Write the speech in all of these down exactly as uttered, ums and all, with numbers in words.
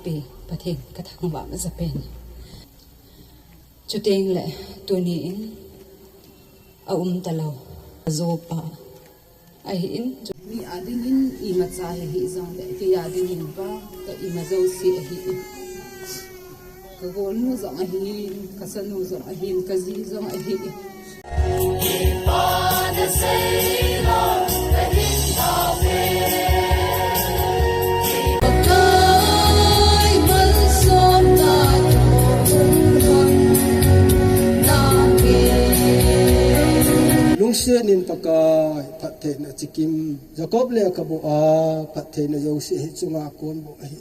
Pi Pathen ka thangvah masa pen. Chuteng le tuni in a um talou, a jo pa ahi in. Mi a dingin imacha hi hi jong le, kei a dingin pa ka ima jouse ahi in. Ka golnu jong ahin, ka sanu jong ahin, ka ji jong ahin. Lungset in Pakai phattheina chikim, Jacob le Kabu a phattheina jouse hi chunga kon bou ahi.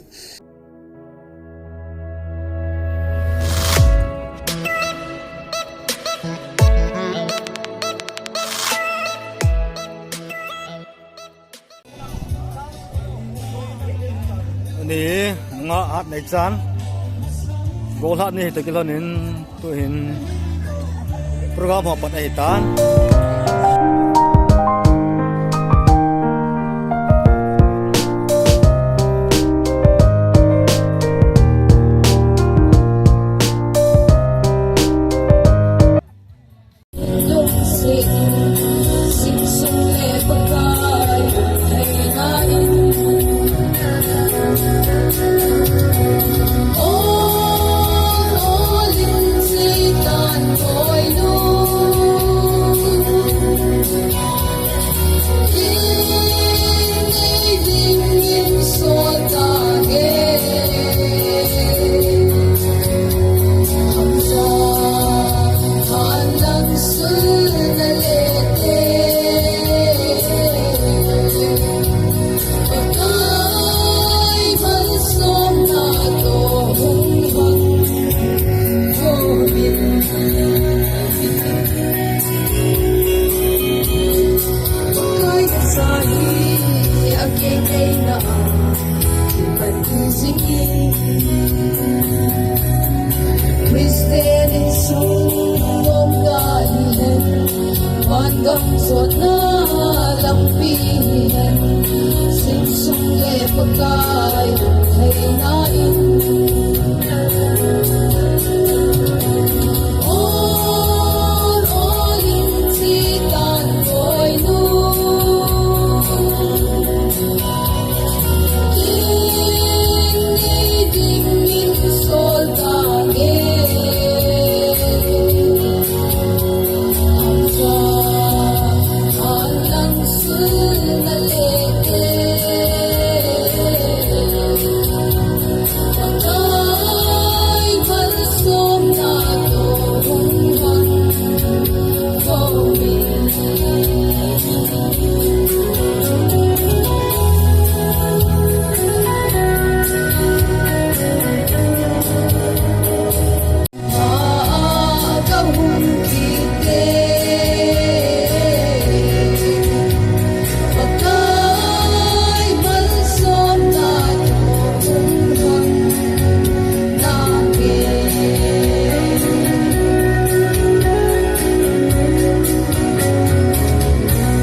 Ani, nungah hat nei chan. Gol hat ni hita kilhon in. Tuhin program ho pat ahitan. Christian in sung om ka hi hen, van gam jotna lampi hi hen, sing sung le Pakai theina in. Ol, ol in chi tan koi nu.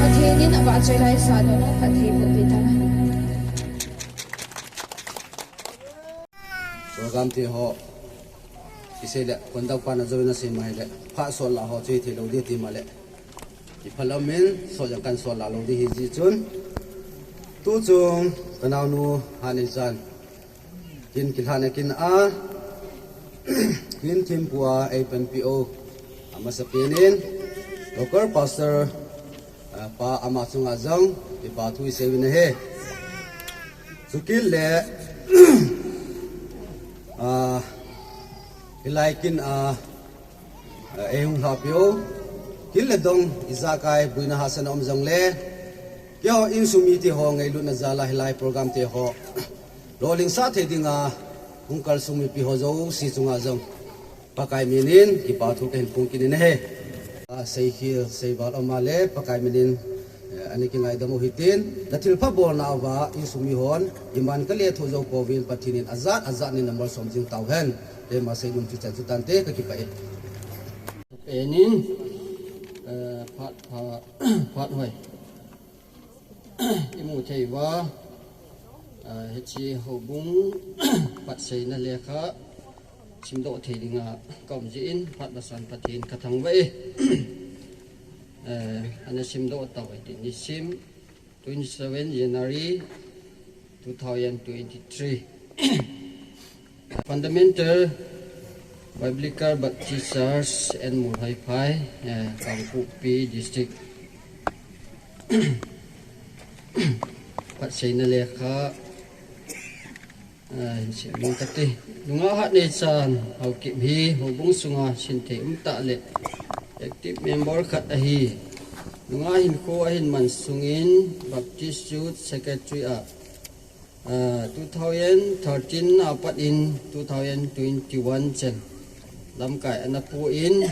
Pathen in avahchoi laisah in, phatthei boh peh tauhen. Program te ho, isei le, conductor pan ajoh in asei ma hile, phat sot la ho chu hithei lou ding ati ma le, ipha lam in sot jong kan sot la lou ding hi jeh chun, tu chung ka naonu Haneichan kin kilhahna kin a, kin thempu a eipanpi u, amasapen in local pastor, ah, pa ama chunga jong kipa thu isei uvin ahi. Chukit le, ah, hilai kin a, ah, eihung lhapi u, kin le dong ijakai buina hahsatna um jongle, keiho insung mite ho ngailutna jal a hilai program te ho lolhingsah thei dinga hung kalsung mipi ho jouse chunga jong Pakai min in kipa thu kahin phong kit in ahi. A, seikhel, seival um a le Pakai min in, eh, ana kingaidam u hitin, na thilpha bolna uva insung mi hon iman kalethuh jou pouvin, Pathen in ajat ajat in na malsom jing tauhen. Keima seinom chu chan chu tante, kakipah e. Pen in, eh, phat pha, phat hoi imu thei uva, Ah, hiche houbung phatseina lekha simdoh thei dinga ka um jeh in phat basan Pathen ka thangvah e. Eh, ana simdoh tau hite, nisim twenty-seven January two thousand twenty-three. Fundamental Biblical Baptist Church and Molhoiphai, eh, Kangpokpi District. Phatseina lekha, ah, hin sim ing kate. Nungah hat neichan Haokip hi houbung sunga sinthei umtah le active member khat ahi. Nungah hinkho ahin man sungin Baptist Youth Secretary a, ah, two thousand thirteen a pat in two thousand twenty-one chan lamkai ana pu in,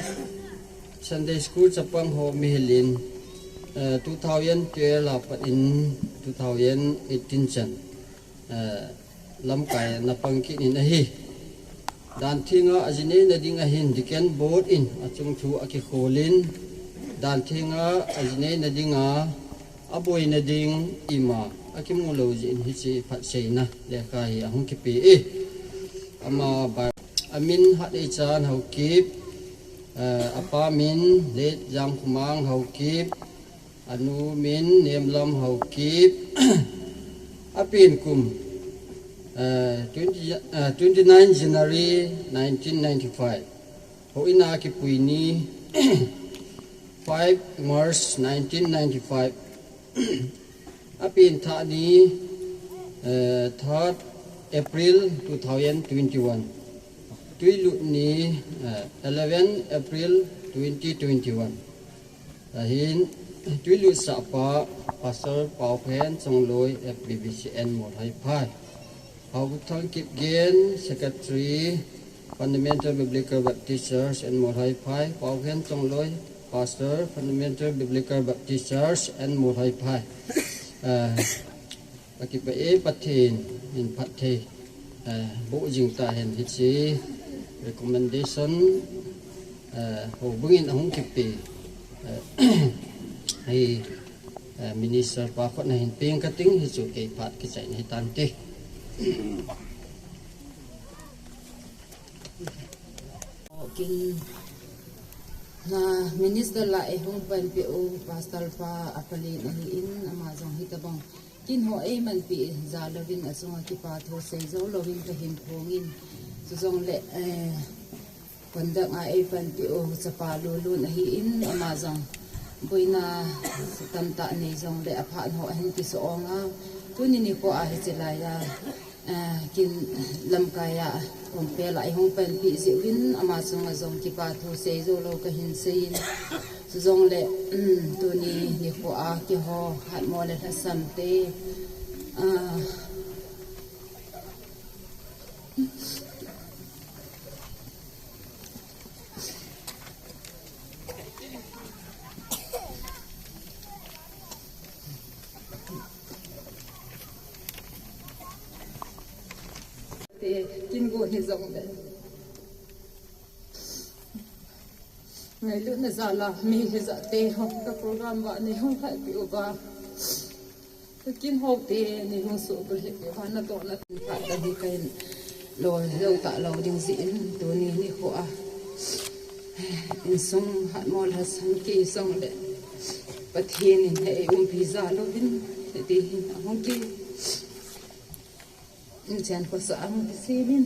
Sunday School chapang ho mihil in, ah, two thousand twelve a pat in two thousand eighteen chan, ah, lamkai ana pang kit in ahi. Dan thenga ajinei nading ahin Deacon Board in achung thu akikhol in, dan thenga ajinei nadinga aboina ding ima akimu lou jeh in hiche phatseina lekha hi ahung kipe e. Ama ba, amin hat neichan Haokip, eh, apa min Late Jangkhomang Haokip, anu min Nemlam Haokip, apen kum, eh, twenty, eh, twenty-nine January nineteen ninety-five. Houin a kipui ni five March nineteen ninety-five. Apen thah ni, eh, third April two thousand twenty-one. Tuilut ni, eh, eleven April twenty twenty-one. Ahin, tuilut sahpa Pastor Paokhen Chongloi, F B B C N Molhoiphai. Haothang Kipgen, Secretary, Fundamental Biblical Baptist Church and Molhoiphai. Paokhen Chongloi, Pastor, Fundamental Biblical Baptist Church and Molhoiphai. Ah, Akipah e, Pathen in phatthei, eh, boh jing tahen. Hiche recommendation, eh, houbung in ahung kipe, eh, hi, eh, minister pa khut na hin peng kating, hichu kei phat kichaina hitante. Kin na minister lah a eihung panpi u pastor pa apalen ahin, ama jong hitabang kin ho eimanpi jal louvin achunga kipa thu sei jou louvin kahin phong in. Chujongle, eh, conduct a eipanpi u chapa Lulun ahin, ama jong boina tamtah nei jongle aphat ho ahin kiso ong a. Tuni nikho a hiche lai a, eh, kin lamkai a compel a eihung panpi jeh uvin ama chunga jong kipa thu sei jou lou kahin sei in. Chujongle, um, tuni nikho a keiho hatmo le lhasam te, ah, te, kin gon hijongle ngailutna jal a mi hijat te ho ka program va neihung lhahpi uva, ka kin ho te neihung sohkul lhahpi uva natohna phat kahi kahin lo jou talou ding jeh in tuni nikho a insung hatmo lhasam kei jongle Pathen in eiumpi jal louvin, hiti hin ahung ki Inchen khosah a hung kisem in,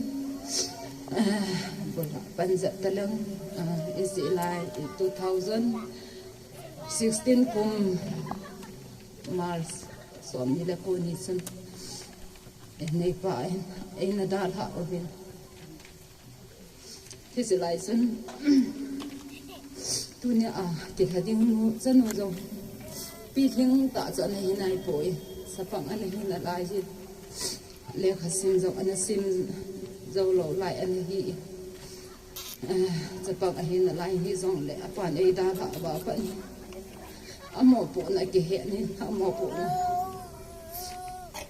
ah, bula panjat talang, ah, isi lai two thousand sixteen kum March somni le ko ni chun, eh, neipa in eina dalhah uvin. Hiche lai chun, tunia kilha ding nu chanu jong pilhing tah chu ana hi naipoi, sapang ana hi nalai jin, lekha sim jong ana sim jou lou lai ana hi in, eh, chapang ahi nalai hijongle apan eidalhah uva pat in. Amopohna kihen in, amopohna.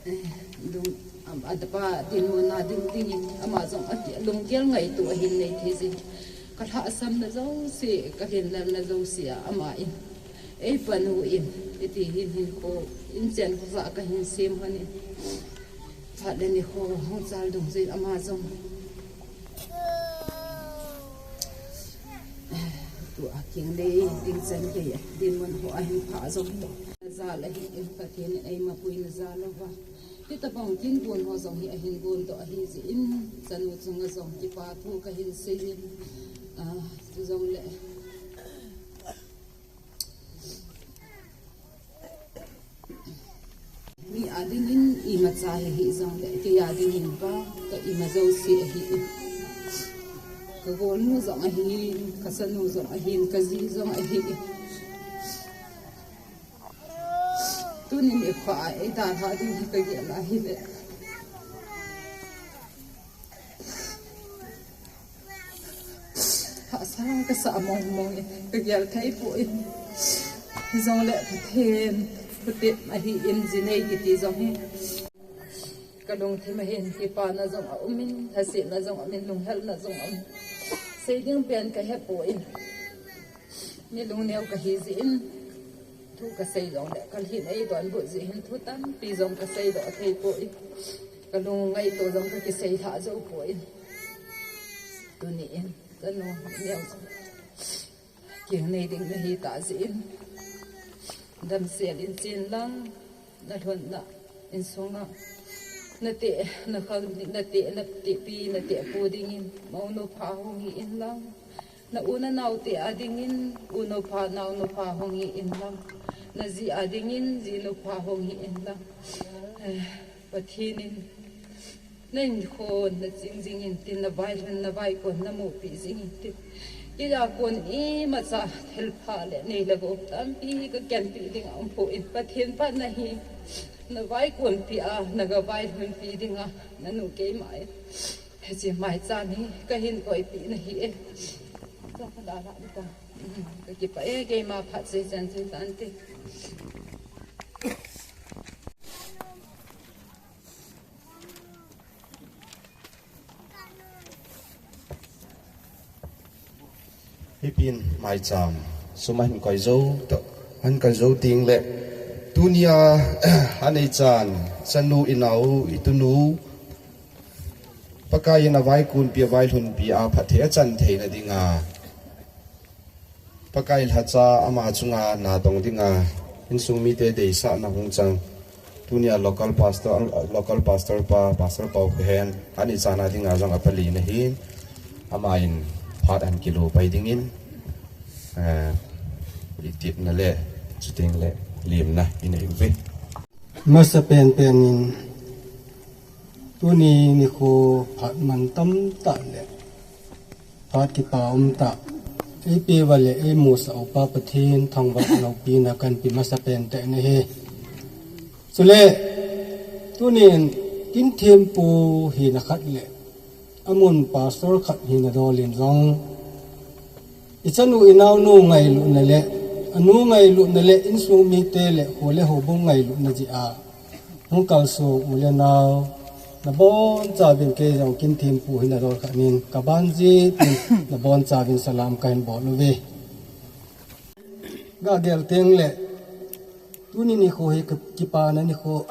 Eh, dung, am, atapa dinmun a ding dingin, ama jong ati, lunggel ngaito ahin nei thei jin. Ka lhahsamna jouse, ka lhinlelna jouse a, ama in. Eipan u in, iti hin hinkho, inchen khosah kahin sem hon in. Phat le nikho hung chal dungjuiyin ama jong, tua kingnei ding chan gei dinmun ho ahin phah jong hi jal ahin, Pathen in eima puina jal uva, hitabang kin gon ho jong hi ahin gon doh ahi jeh in, chanu chunga jong kipa thu kahin seiyin, ah, chujongle mi adingin imacha hi hijongle, kei adingin pa, ka ima jouse ahi. Ka golnu jong ahin, ka chanu jong ahin, ka ji jong ahi. Tunin ikhoa eidalha ding hi ka gel ahile, hahsa kasah mong mong e, ka gel thei poi. Hijongle Pathen khutep ahin, jinei kiti jong hi ka lungthim ahin, kipana jong aumin, lhasetna jong aumin, lunghelna jong aumin, sei ding pen ka hepoi. Mi lungneo kahi jeh in, thu kasei jongle kalhin eidonbut jeh hin, thu tampi jong kaseidoh thei poi. Ka lungngaito jong ka kiseilhah jou poi. Tuniin kanu neo jong kingnei ding nahi tah jeh in, damsel in chen lang, nalhunna insunga nate, nakhang, nate, natepi, natepu dingin mounu pha hung hi inlang, na u na naote adingin unu pha, naonu pha hung hi inlang, naji adingin jinu pha hung hi inlang. Eh, Pathen in na inkhon na ching jingin tin, na vailhun na vaikon na mupi jingin tin, keija kon imacha thilpha le nei le gou tampi ka kenpi ding aumpoi. Pathen phatna hi na vaikonpi a, na ga vailhunpi dinga nanu keima in hiche maicham hi kahin koipi nahi e. Cha ka dalha ding ta. Ka kipah e, keima phat sei chan sei tante. Hipin maicham sum ahin koi jou toh, ahin koi jou tengle, tunia aneichan, chanu, inau, itunu, Pakai in avaikonpi, availhunpi a phatthei achan theina dinga, Pakai lhacha ama chunga natong dinga insung mite deisahna hung chang, tunia local pastor, local pastor pa, Pastor Paukhen, aneichan a dinga jong apalina hin, ama in phat ahin kilo pai dingin, eh, itepna le, chutengle lemna inei uve. Masapen pen in, tuni nikho phat mantam tah le phat kipa umtah eipeuva le eimusah upa Pathen thangvah loupina kahin pe masapen tah in ahi. Chule tunin kin thempu hina khat le amun pastor khat hina dol in jong, ichanu inaonu ngailutna le, anu ngailutna le, insung mite le kho le houbung ngailutna jeh a hung kalsong u le nao, nabonchauvin kei jong kin thempu hina dol khat in kaban jeh in nabonchauvin salam kahin bol uve. Gagel tengle, tuni nikho hi ka, kipana nikho.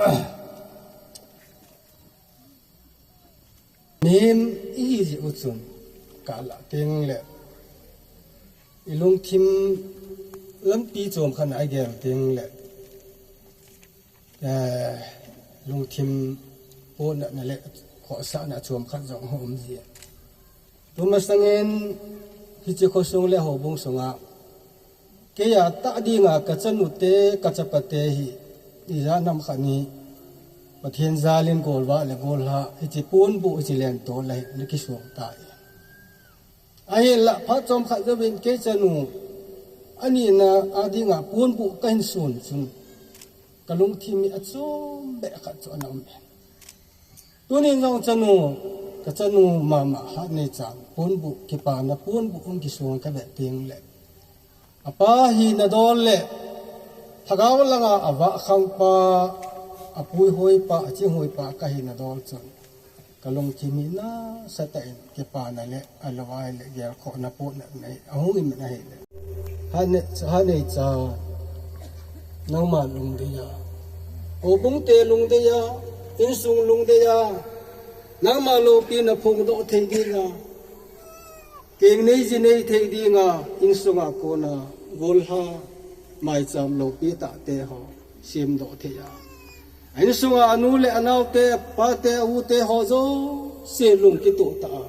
Mihem ihi jeh u chun, kalah tengle, ilungthim lampi chomkhat na igel tengle, eh, lungthim potna le khohsahna chomkhat jong aum ji. Tumasangin hiche khosung le houbung sunga keija tah dinga kachanute, kachapate hi, ijat ham khat ni Pathen jalin golvah le gollhah, hiche ponbuh, hiche lentol a hi nakisong tai. Ahinlah phat chomkhat jouvin kei chanu anina a dinga ponbuh kahin son chun, kalungthim hi achom beh khat chu ana um e. Tunin jong chanu, kachanu mama Hatneichan ponbuh, kipana ponbuh hung kisong kavet tengle, apa hina dol le, lhagao langa avahkhangpa, apuihoipa, achinghoipa kahina dol chun, kalungthim hi nasatah in kipana le alovai le gelkhohna potna nei ahung iman ahile, Hatnei, Hatneicha, nangma lungdei a, houbung te lungdei a, Insung lungdei a, nangma loupina phongdoh thei dinga, keng nei ji nei thei dinga, insunga kona, golha, maicham loupi tahte ho, semdoh thei a. A insunga anu le anaote, apate, aute ho jouse lung kitoh tah a.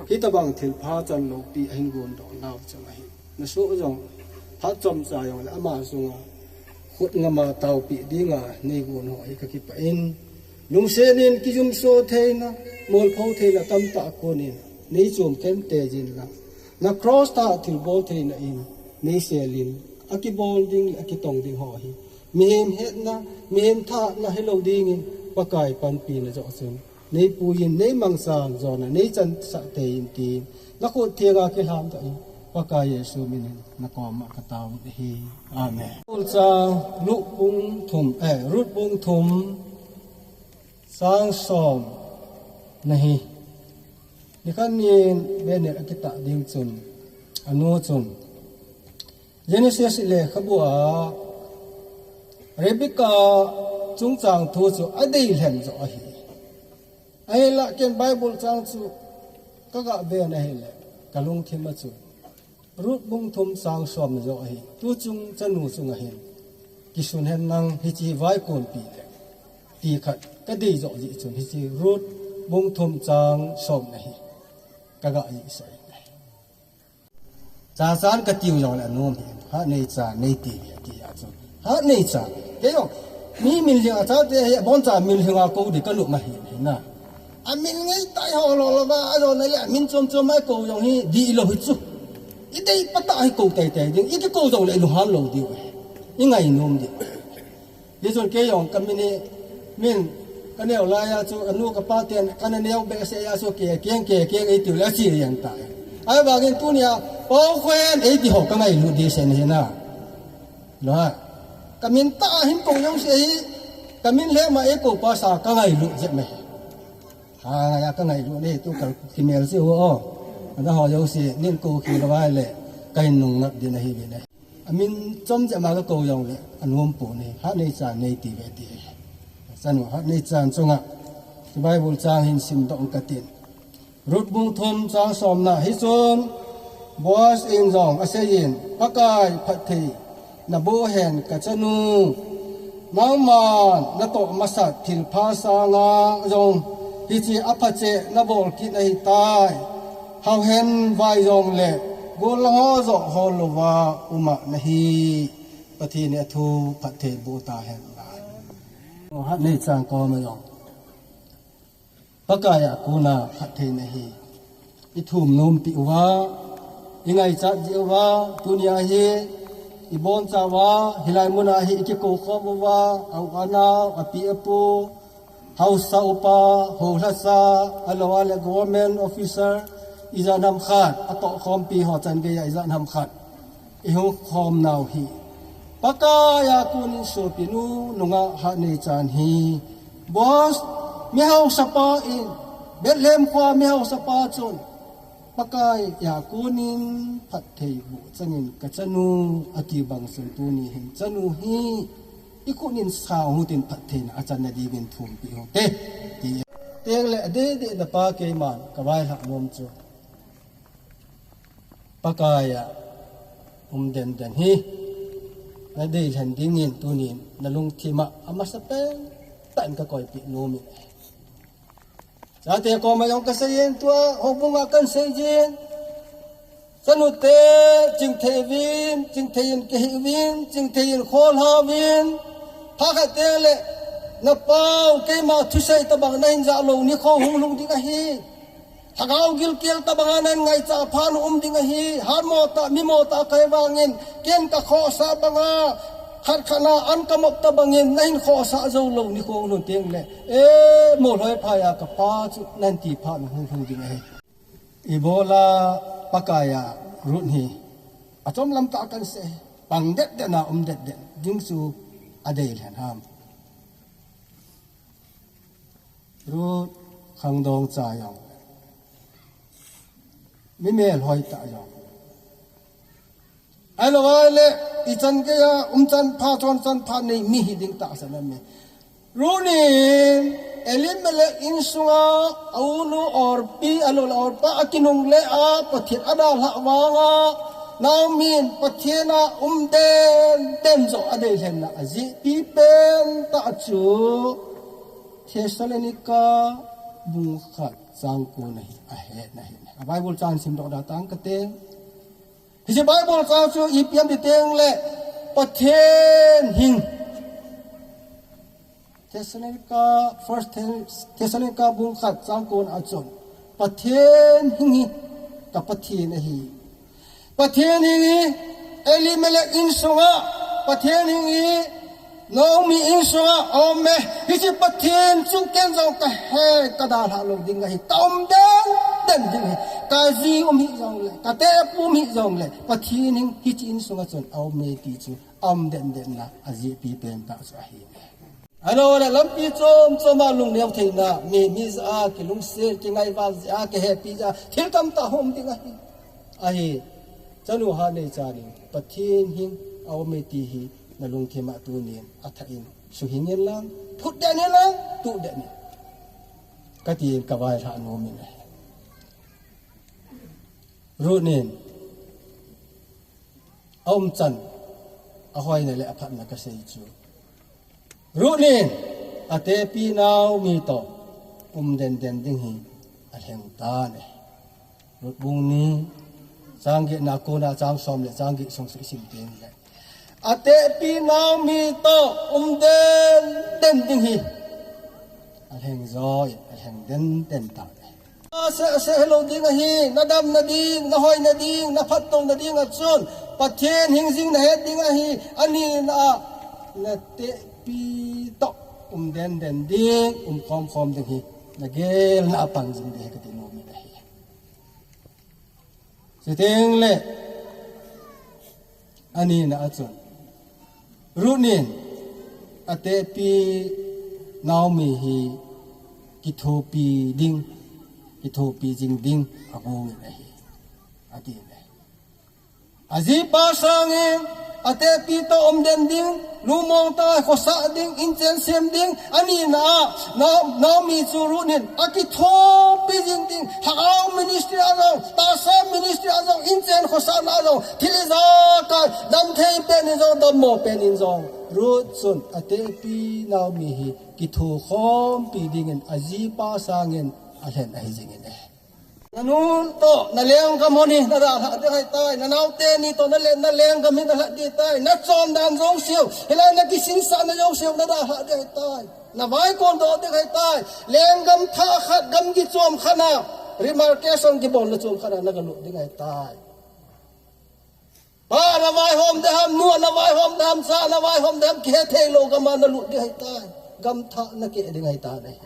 Hitabang thilpha chan loupi ahin gondoh nau chang ahi. Nasoh jong, phat chomcha jong le ama sunga, khut ngama taopi dinga, nei gon ho hi kakipah in. Lungset in kijumso theina, molpho theina tamtah konin, nei chom khen tei jin lang. Na cross tah thilbol theina in, nei sel in, akibol ding le akitong ding ho hi. Mihem hetna, mihem thahatna hilou dingin, Pakai panpina joh chun. Nei pui in, nei mangsan jona, nei chansah tei in tin, na khut thenga kilhamdoh in, Pakai Jesu minin, na koma katao in ahi. Amen. Bible chang, Luke bung thum, eh, Ruth bung thum, chang som, na hi. Nikhat nin banner akitah ding chun, anu chun, Genesis lekhabu a Rebecca chungchang thu chu adei lhen joh ahi. Ahinlah ken Bible chang chu kaga ven ahile, kalungthim a chu Ruth bung thum chang som joh ahi. Tuchung chanu chunga hin kisun hen lang hiche vaikunpi le ti khat kadei joh jeh chun hiche Ruth bung thum chang som na hi kaga jihsah in ahi. Chachan katiu jongle anom hi. Hat nei chan nei ti hi ati a chu. Hat nei chan. Kei jong mi min lhing a chate hi aboncha min lhing a kou di kanom ahi, hi na. Amin ngai tai ho lo lo ba, ajona le amin chom chom a kou jong hi dih lou hi chu. Idei pa tah hi kou tei tei ding, ikikou jongle ilunghang lou diu. Ingainom diu. Hichun kei jong kamin hi, min, kaneo lai a chu, kanu kapa ten, kana neo behseh a chu, ke keng, ke keng, eitiu le achi jeng tai. Ahivangin tunia, Paokhoen, eiti ho kangailut ding sen hi na. Lo ha. Kamin tah a hin kou jong se hi, kamin le ma eikou pa sa kangailut jep me. Ha, ngai a kangailut ne, tu ka kimel se ho o. Ada ho jong se, nin kou khi lo vai le, kahin nungnat ding ahi ve ne. Amin chom jep ma kakou jongle, anom pon ahi. Hat nei chan nei ti ve ti. Chanu hat nei chan chunga, Bible chang hin simdoh katin. Ruth bung thum chang somna hichun, Boaz in jong aseiyin, Pakai phattheina boh hen kachanu. Nangman natoh masat thilpha sanga jong hiche aphache nabol kit ahitai. Hao hen vai jongle, gollang ho joh hol louva uma nahi. Pathen in athu phatthei boh tahen. Hat nei chan koma jong Pakai a kona phattheina hi ithum nompi uva, ingaichat jeh uva, tunia hi iboncha uva, hilai muna hi ikikou khom uva, a u anao, api apu, haosa upa, houlhasa, ahilou le government officer, ijat ham khat, atohkhompi ho chan geiya ijat ham khat ihung khom nau hi. Pakai a konin sopinu nungah hat nei chan hi. Boaz, mihaosapa in, Bethlehem khoa mihaosapa chun, Pakai a konin phatthei boh changin kachanu ati bang chun tuni hin chanu hi ikhut in sang utin phattheina achanna dingin thumpi uhite. Ti. Tengle adeh deh na pa keiman kavailhah nom chu. Pakai a um denden hi. Nadei lhen dingin tunin nalungthim a amasapen tah in kakoipeh nom in. Chate koma jong kaseiyin tua, houbunga kahin seijin. Chanute, chingthei uvin, chingthei in kihi uvin, chingthei in kholha uvin. Phat khat tengle, napau, keima thusei tabang nahin jah lou nikho hunglhung ding ahi. Lhagao gilkel tabanga nahin ngaicha phat naum ding ahi. Hatmo tah, mimo tah kahi vangin, ken kakhohsah banga, khat khat na an kamop tabangin, nahin khohsah jou lou nikho hunglhung tengle. E, molhoi phaiya kapa chu, nahin ti phat nahunglhung ding ahi. Ibola Pakai a Ruth hi achom lam tah kahin sei, pang det det na um det det ding chu adei lhen ham. Ruth khangdong cha jong, mi melhoi tah jong, ahilou le ichan geiya umchan pha chonchan pha nei mi hiding tahsan aum e. Ruth in Elimelech insunga a unu Orpah, ahilou le Orpah akinungle a, Pathen adalhah vanga, Naomi in Pathen a um den den joh adeilhenna ajehpi pentah chu Thessalonica bung khat chang ko na hi ahet na hi. A Bible chang simdoh da tang kate. Hiche Bible chang chu ipi ham ti teng le, Pathen hing. Thessalonica, First Thess-, Thessalonica bung khat chang ko na a chun, Pathen hing hi ka Pathen ahi. Pathen hing hi Elimelech insunga, Pathen hing hi Naomi insunga aum e. Hiche Pathen chu ken jong kahe, kadalhah lou ding ahi. Ka um den den ding ahi. Kaji um hih jongle, katepu um hih jongle, Pathen hing hiche insunga chun aum e ti chu aum den den na ajehpi pentah chu ahi. Ahilou le lampi chom chom a lungneo theina, mi, mi jah a, kilungset, kingaival jah a, kihepi jah a, thil tamtah hung um ding ahi. Ahi, chanu Hannah in, Pathen hing aum e ti hi nalungthim a tunin athah in suhing in lang, phutden in lang, tuhden in. Katin kavailhah nom in ahi. Ruth in aumchan, ahoina le aphatna kasei chu, Ruth in atepi Naomi toh um den den ding hi alheng tan ahi. Ruth bung ni chang get na a kona chang som le chang get sung chu isim teng le, atepi Naomi toh um den den ding hi alheng joi, alheng den den tan ahi. Ase, ase helou ding ahi, nadamna ding, nahoina ding, naphatlouna ding a chun, Pathen hing jing nahet ding ahi, ani na, natepi toh um den den ding, um khom khom ding hi, nagel na apang jing ding ahi kati nom in ahi. Chuteng le, ani na a chun, Ruth in atepi Naomi hi kithopi ding, kithopi jing ding agong in ahi. Ati in ahi. Ajipa sangin atepi toh um den ding, lungmong tah a khosah ding, inchen sem ding, ani na a, Na-, Naomi chu Ruth in akithopi jing ding, lhagao ministry a jong, tahsa ministry a jong, inchen khosahna a jong, thil ijakai, damthei pen in jong, dammo pen in jong, Ruth chun atepi Naomi hi kithokhompi dingin ajipa sangin alhen ahi jing in ahi. Nanu toh nalenggam hon hi nadalhah ding ahitai. Nanaote ni toh nale-, nalenggam hi nalhah ding ahitai. Nachondan jouseu, hilai nakisinsahna jouseu nadalhah ding ahitai. Navaikon doh ding ahitai. Lenggam thah khat, gamgi chom khat na, remarcation kibolna chom khat na nagalut ding ahitai. Pa navaihom ding ham, nu navaihom ding ham, cha navaihom ding ham, kihe theilou gam a nalut ding ahitai. Gam thah nakeh ding ahitai.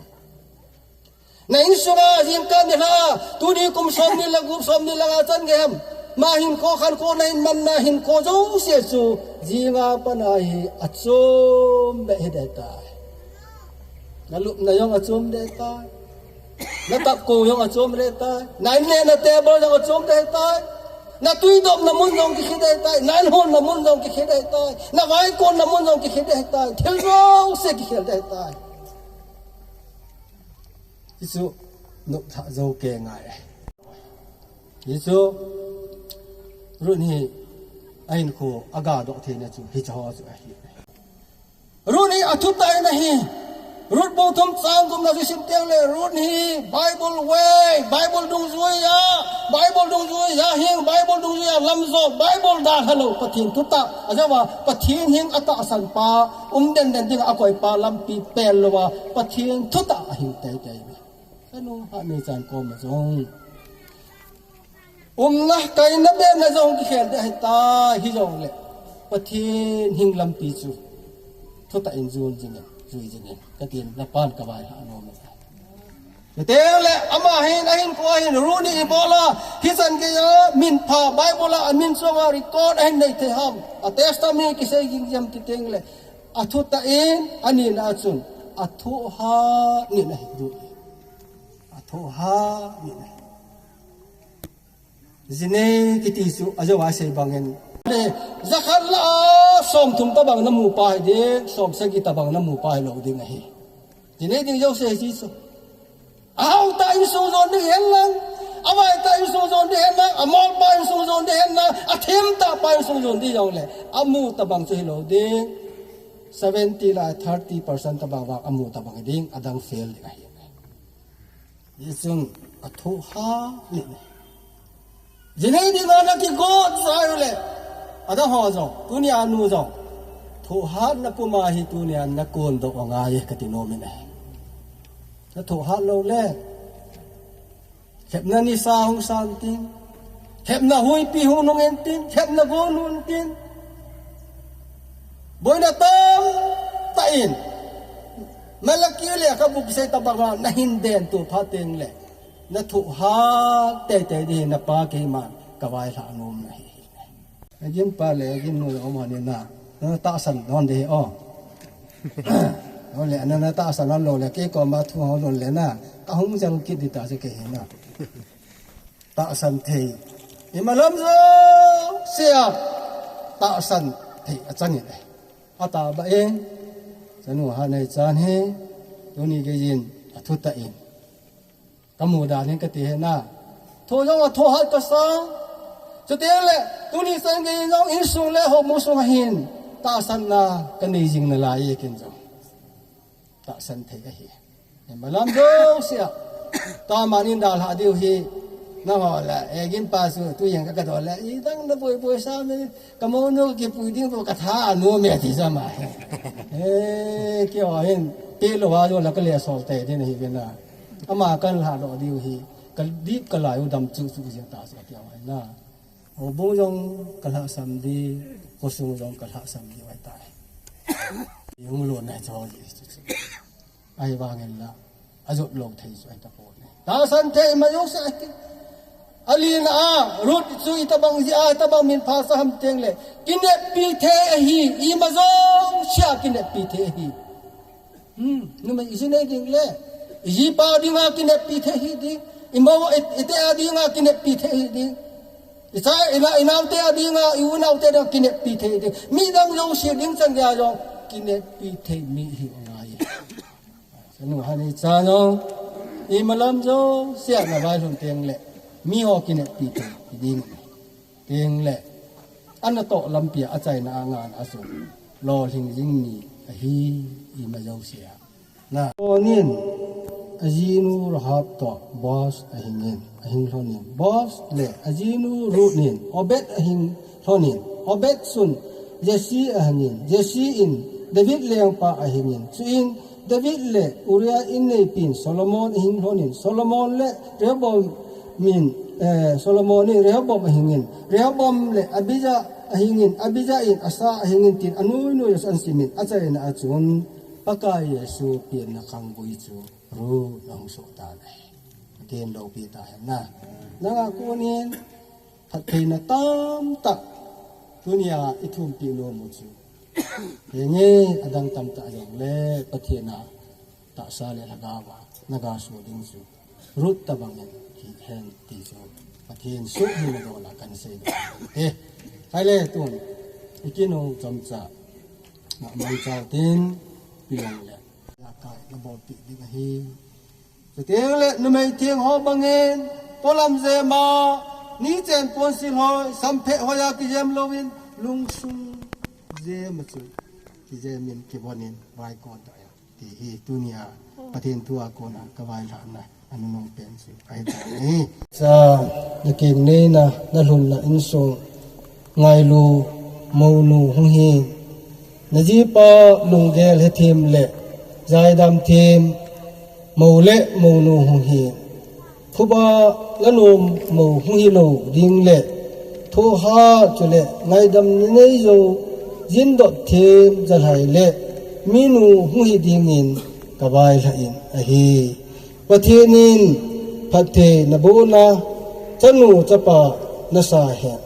Na insunga jingkah nilhah, tuni kum somni le gup, somni le nga chan gei ham, ma hinkho khankho nahin manna hinkho jouse chu, jing a pat a hi achom beh hiding ahitai. Nalupna jong achom ding ahitai. Natapkong jong achom ding ahitai. Na in le na table jong achom ding ahitai. Natuidopna mun jong kikhel ding ahitai. Nainhonna mun jong kikhel ding ahitai. Navaikonna mun jong kikhel ding ahitai. Thil jouse kikhel ding ahitai. Hichu nopthah jou kei ngai. Hichu Ruth hi ahinkho agadoh theina chu hiche ho chu ahi. Ruth hi athutah in ahi. Ruth bung thum chang gup na chu isim teng le, Ruth hi Bible way, Bible dungjuia, Bible dungjuia hing, Bible dungjuia lamjot, Bible dalha lou, Pathen thutah, ajeh a Pathen hing atahsan pa, um den den ding a akoipa lampi pel louva, Pathen thutah ahing teitei. Chanu Hannah in chan koma jong umna, kaina, bena jong kikhel ding ahitai, hijongle Pathen hing lampi chu thutah in jun jingin, jui jingin, katin napan kavailhah nom e. Chuteng le ama hin, ahinkho a hin, Ruth in ibola hichan geiya minpha Bible a amin chunga record ahin nei thei ham, a testimony kisei jing jing ham ti teng le, athutah in, ani na a chun, athohhat in ahi, Ruth. Athohhat in ahi. Jinei kiti chu ajou a sei bangin, jakhat lah a somthum tabang namu pa hiding, somsagi tabang namu pa hilou ding ahi. Jinei ding jouse hiche chu. Ahao ta insung jon ding hen lang, avai ta insung jon ding hen lang, amol pa insung jon ding hen lang, athem ta pa insung jon ding jong le, amu tabang chu hilou ding. Seventy la thirty percent tabang vang amu tabang ding, adang fail ding ahi. Hichun athoh hat ni. Jinei ding a nakigot jai u le, adang ho jong, tunia nu jong, thoh hatna puma hi tunia nakondoh angai e kati nom in ahi. Nathoh hat lou le, lhepna nisa hung san tin, lhepna huipi hung nung in tin, lhepna gon hung tin, boina tamtah in, Malaki lekhabu kisei tabang a nahin den tu phat teng le, nathoh hat teitei ding hi napa keiman kavailhah nom nahi. Agin pa le agin nu jong um hon in na, natahsan lhon ding hi o. Ole, na, natahsan lhon lou le, kei koma thu hung lhun le na, kahung jal kit ding tah chu kei hi na. Tahsan thei. Imalam jousea tahsan thei achang in ahi. Atahbeh in, chanu Hanheichan hi, tuni geiyin athutah in, kamu dan in kati hi na. Thoh jong athoh hat kasa. Chuteng le, tuni chan geiyin jong insung le houbung sung a hin tahsanna kanei jing nalai e, ken jong tahsan thei ahi. Imalam jousea, tamanin dalha diu hi. Nangho le, agin pa chu, tu jeng ka, kadol le, idang naboi boi sa me, kamonu kipui ding bou katha anom e ti jama hi. E, keiho hin, pelou a jong la kale sol tei ding ahi ve na. Ama kalhahdoh diu hi, kadip kalai u dam chuh chuh jeng tah chu kati ahi na. Houbung jong kalhahsam ding, khosung jong kalhahsam ding ahitai. Hung lhun nai chu, ahivangin la, ajot lou thei chu ahitapon e. Tahsan thei ima jouse ahi. Alina a, Ruth chu itobang jeh a, itobang min phasah ham teng le, kineppi thei ahi, ima jousea kineppi thei ahi. Hmm, numei iji nei ding le, ijipa dinga kineppi thei hi ding, imou, i, ite a dinga kineppi thei hi ding. Icha, ina, inaote a dinga, i-u naote dinga kineppi thei hi ding. Midang jouse ding chan geiya jong kineppi thei mi hi angai. Chanu Hanheichan jong, imalam jousea navailhun teng le, miho kineppi thei hi ding. Teng le, anatoh lampi a achaina a ngahna a chu, lolhing jing ni ahi, ima jousea. Na. Solomon in ajinu Rahab toh Boaz ahingin, ahinglhon in. Boaz le ajinu Ruth in Obed ahinglhon in. Obed chun Jesse ahingin. Jesse in David lengpa ahingin. Chuin David le Uriah inneipin Solomon ahinglhon in. Solomon le Rehoboam in, eh, Solomon in Rehoboam ahingin. Rehoboam le Abijah ahingin. Abijah in Asa ahingin tin anui nui a chu ahin simin. Achaina a chun Pakai Jesu penna khanggui chu Ruth ahung soh tan ahi. Pathen loupi tahen na. Nanga konin phattheina tamtah tunia ithumpi nom u chu, henge, adang tamtah jongle Pathen a tahsa le lhagao a naga soh ding chu Ruth tobangin hihen ti chu Pathen suh hi nadol a kahin seidoh e. Hile tun ikinung chomcha, na mangcha tin, pi jongle, akai nabolpeh ding ahi. Chuteng le numei theng ho bangin, polam jema, nichen ponsil hoi, sampheh hoiya kijem louvin, lungsung jema chu kijemin, kivonin, vaikon doh e. Ti hi tunia Pathen thua kona kavailhahna anunung pen chu ahi tan ahi. Cha, nakeng neina, nalhunna insung, ngailu mounu hung hi. Najipa lunggel hethem le jaidam them mou le mounu hung hi. Phuba lanom mou hung hilou ding le, thohhat chule ngaidam nanei jou, jindot them jalhai le minu hung hi dingin kavailhah in ahi. Pathen in phatthei naboh a, chanu chapa nasa hen.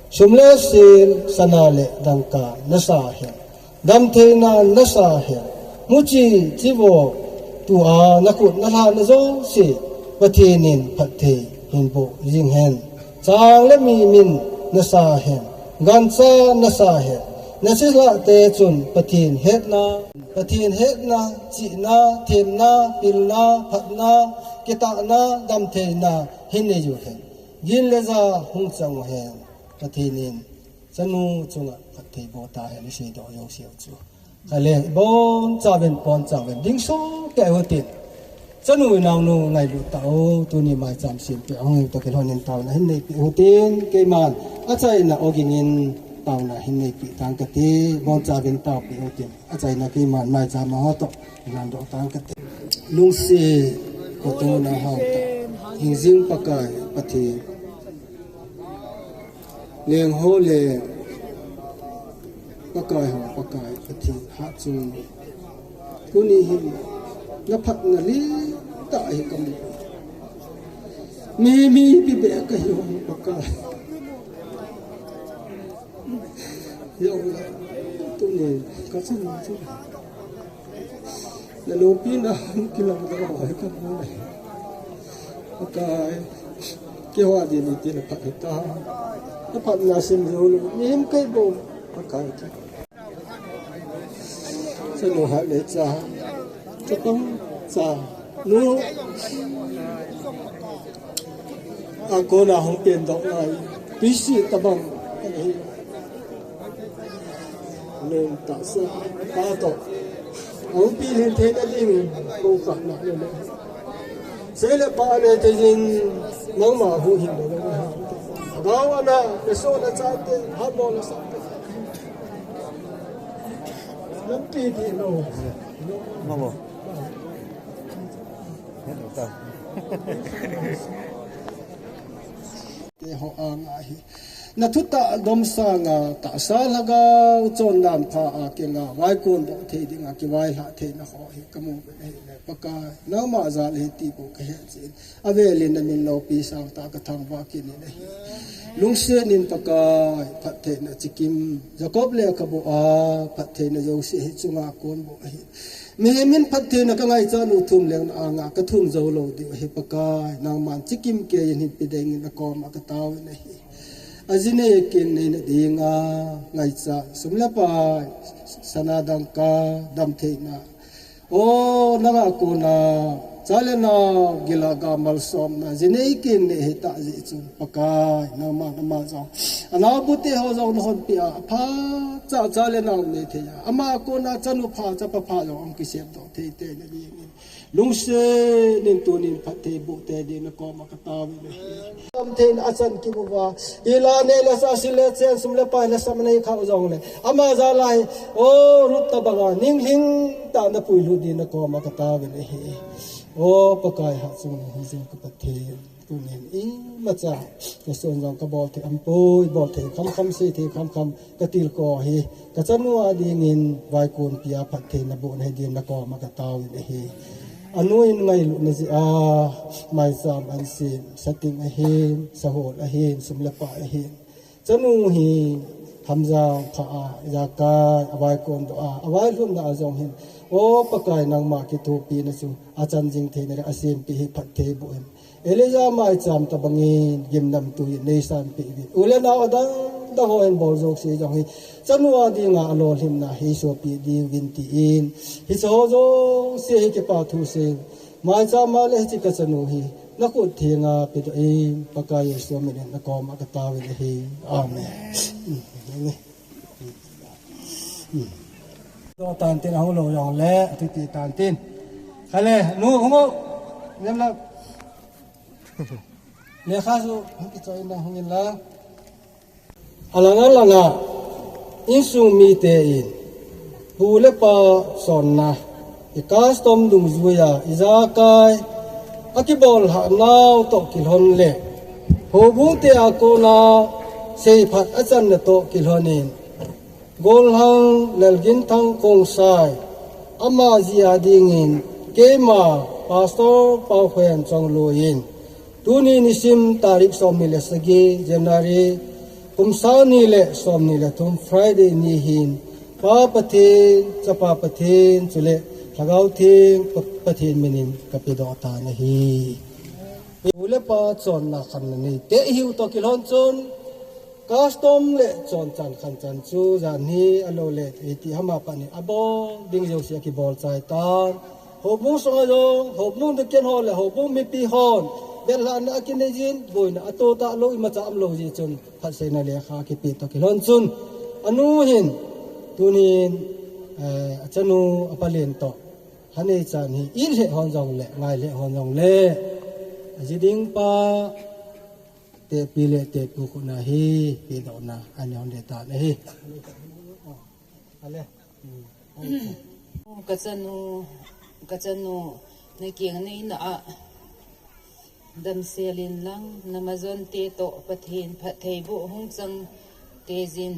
Sum le sil, sana le dangka nasa hen. Damtheina nasa hen. Muchi, chivo, tua nakhut nalhahna jouse, Pathen in phatthei hinboh jing hen. Chang le mi min nasa hen. Gancha nasa hen. Nasilahte chun Pathen hetna, Pathen hetna, chihna, themna, pilna, phatna, kitahna, damtheina hin nei u hen. Gin le ja hung chang u hen. Pathen in chanu chunga phatthei boh tahen, isei doh jouseu chu. Kale, bonchauvin, ponchauvin, ding sohkei utin. Chanu naonu ngailut tau, tuni maicham sempeh ahung toh kilhonin taona hin neipeh utin, keiman achaina ogin in taona hin neipeh tang kate, bonchauvin taopeh utin. Achaina keiman maicham a ho toh, ilan doh tang kate. Lungset, kotona hauta, hingjing Pakai, Pathen. Leng ho leng, Pakai ho, Pakai, Pathen, hatchungnung. Tuni hin, na phatna lentah hi kamu. Mi, mipi beh kahi ho, Pakai. Jong le, tuni, kachanu chu. Na loupina, kilang dang ho hi kamu le. Pakai, keiho din iti na phat hita. Na phatna sim joulou, mihem kei bou, Pakai. Chanu hat le cha, chapang cha, nu, a kona hung pen doh ngai, pisi tabang, Leng tahsa, pa toh. Ahung pilhin theina ding, kou kahna le le. Sei le pa le te jin, nangma huhhing le le ha. Agao ana, peso na chate, ha mo na sa. Lampi di lo. Mamo. Hello, ta. Te ho anga hi. Na thutah domsanga tahsa lhagao chondan pha a kinga vaikon doh thei dinga kivailhah theina ho hi kamu ve ahile Pakai, nangma jal ahi ti bou kahet jin. Avelin na min loupi sangtah kathangvah kit in ahi. Lungset in Pakai, phattheina chikim, Jacob lekhabu a phattheina jouse hi chunga kon bou ahi. Mihem in phattheina kangaichat u thum leng na anga kathum jou lou diu ahi Pakai, nangman chikim keiyin hinpe dingin nakoma kataovin ahi. Ajinei akin neina dinga ngaicha sum le pai, sana dangka, damtheina. O, nanga kona, cha le nao, gilga malsomna, jinei kin nei hitah jeh chun, Pakai, nangman ama jong. Anaobu te ho jong nahonpeh a, aphacha cha le nao nei thei a. Ama kona chanu pha, chapa pha jong ahung kisem doh thei teina dingin. Lungset in tunin phatthei boh tei dingin nakoma kataovin ahi. Damtheina achan kimu uva. Ila neilasa sil le chen sum le pai le sam nei khah jongle. Ama jal a hi. O Ruth tabanga ninglhing tah in napuilut dingin nakoma kataovin ahi. O Pakai hatchungnung hingjing ka Pathen. Tunin imacha, kason jong kabol thei umpoi, bol thei khamkham, sei thei khamkham, katilkhou hi, kachanu a dingin vaikon pia phattheina boh nahi dingin nakoma kataovin ahi. Anu in ngailutna jeh a, maicham ahin sem, sating ahin, sahol ahin, sum le pai ahin. Chanu hi Hamjang pha a, ijakai, avaikon doh a, availhunna a jong hin, O Pakai, nangma kithopina chu achan jing theina le asempi hi phatthei boh in. Elijah maicham tabangin gimnamtui in neisanpeh uvin. U le nao adang dang ho hin bol jouse jong hi chanu a dinga alolhinna hi sopi diuvin tin. Hiche ho jouse hi kipa thusei. Maicham a le hiche kachanu hi nakhut thenga pedoh in, Pakai Jesu min in nakoma kataovin ahi. Amen. Doh tan tin, ahung lou jongle, ati ti tan tin. Kale, nu, hung o. Nemla. Lekha chu, hung kichoi na, hung in la. Alang alang a, insung mite in, pu le pa sonna, i custom dungjuia, ijakai, akibol lhah nau toh kilhon le, houbung te a kona, seiphat achanna toh kilhon in, Golhang Lalginthang Khongsai, ama jia dingin, keima Pastor Paukhen Chongloi in, tuni nisim tarik somni le sagi, January, kum sang ni le somni le thum, Friday ni hin, Pa Pathen, Chapa Pathen, chule Lhagao Theng Pa-, Pathen minin kapedoh tan ahi. Pu le pa chonna khanna neite ihiu toh kilhon chun, Custom le chonchan khanchan chu jan hi alou le iti hama pat in abol ding jouse akibol chai tan. Houbung sunga jong, houbung deiken ho le houbung mipi hon, vetlhahna akinei jin, boina ato talou imacha umlou jeh chun, phatseina lekha akipe toh kilhon chun. Anu hin, tunin, eh, achanu, apalen toh. Hanei chan hi, it lheh hon jong le, ngai lheh hon jong le. Aji ding pa, tepi le tepu khut na hi, pedohna, ani hon de tan ahi. Ale. Kachanu, kachanu, nakiang neina a, damsel in lang, namajon te toh, Pathen phattheiboh hung chang tei jin.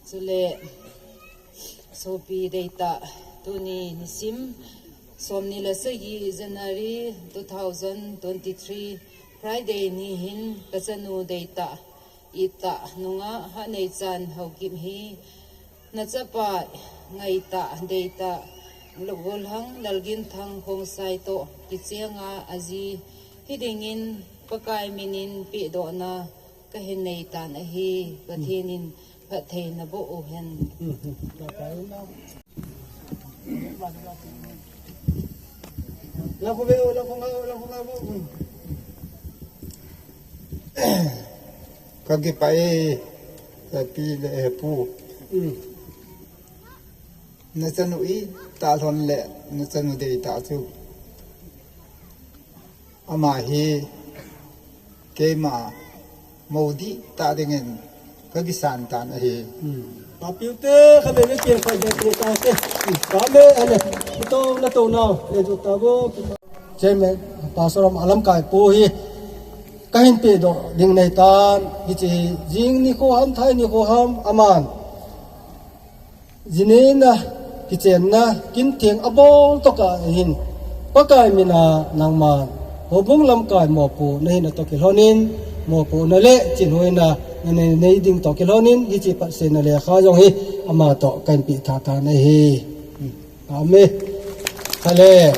Chule, sopi deitah, tuni nisim, somni le sagi January two thousand twenty-three, Friday ni hin, kachanu deitah, itah nunga Haneichan Haokip hi, nachapa ngaitah, deitah, Logolhang Lalginthang Khongsai toh, kichenga aji, hidingin Pakai minin pedohna kahin nei tan ahi, Pathen in phatthei naboh uhen. Kakipah e, hepi le hepu. Nachanu itah lhon le, nachanu deitah chu. Ama hi keima mou dihtah dingin kakisan tan ahi. Papiu te, khatvei vei kin khatvei kin ta te. Kame, ale, ito, nato nau, le jo ta bo. Chairman, Pastor am alamkai pu hi, kahin pedoh ding nei tan, hiche hi, jing nikho ham, thai nikho ham, aman. Jineina, kichenna, kintheng abol toh kahin. Pakai mina nangman, houbung lamkai mopohna hina toh kilhonin, mopohna le chinhoina, nanei, nei ding toh kilhonin, hiche phatseina lekha jong hi, ama toh kahin pe tha tan ahi. Amen. Hale.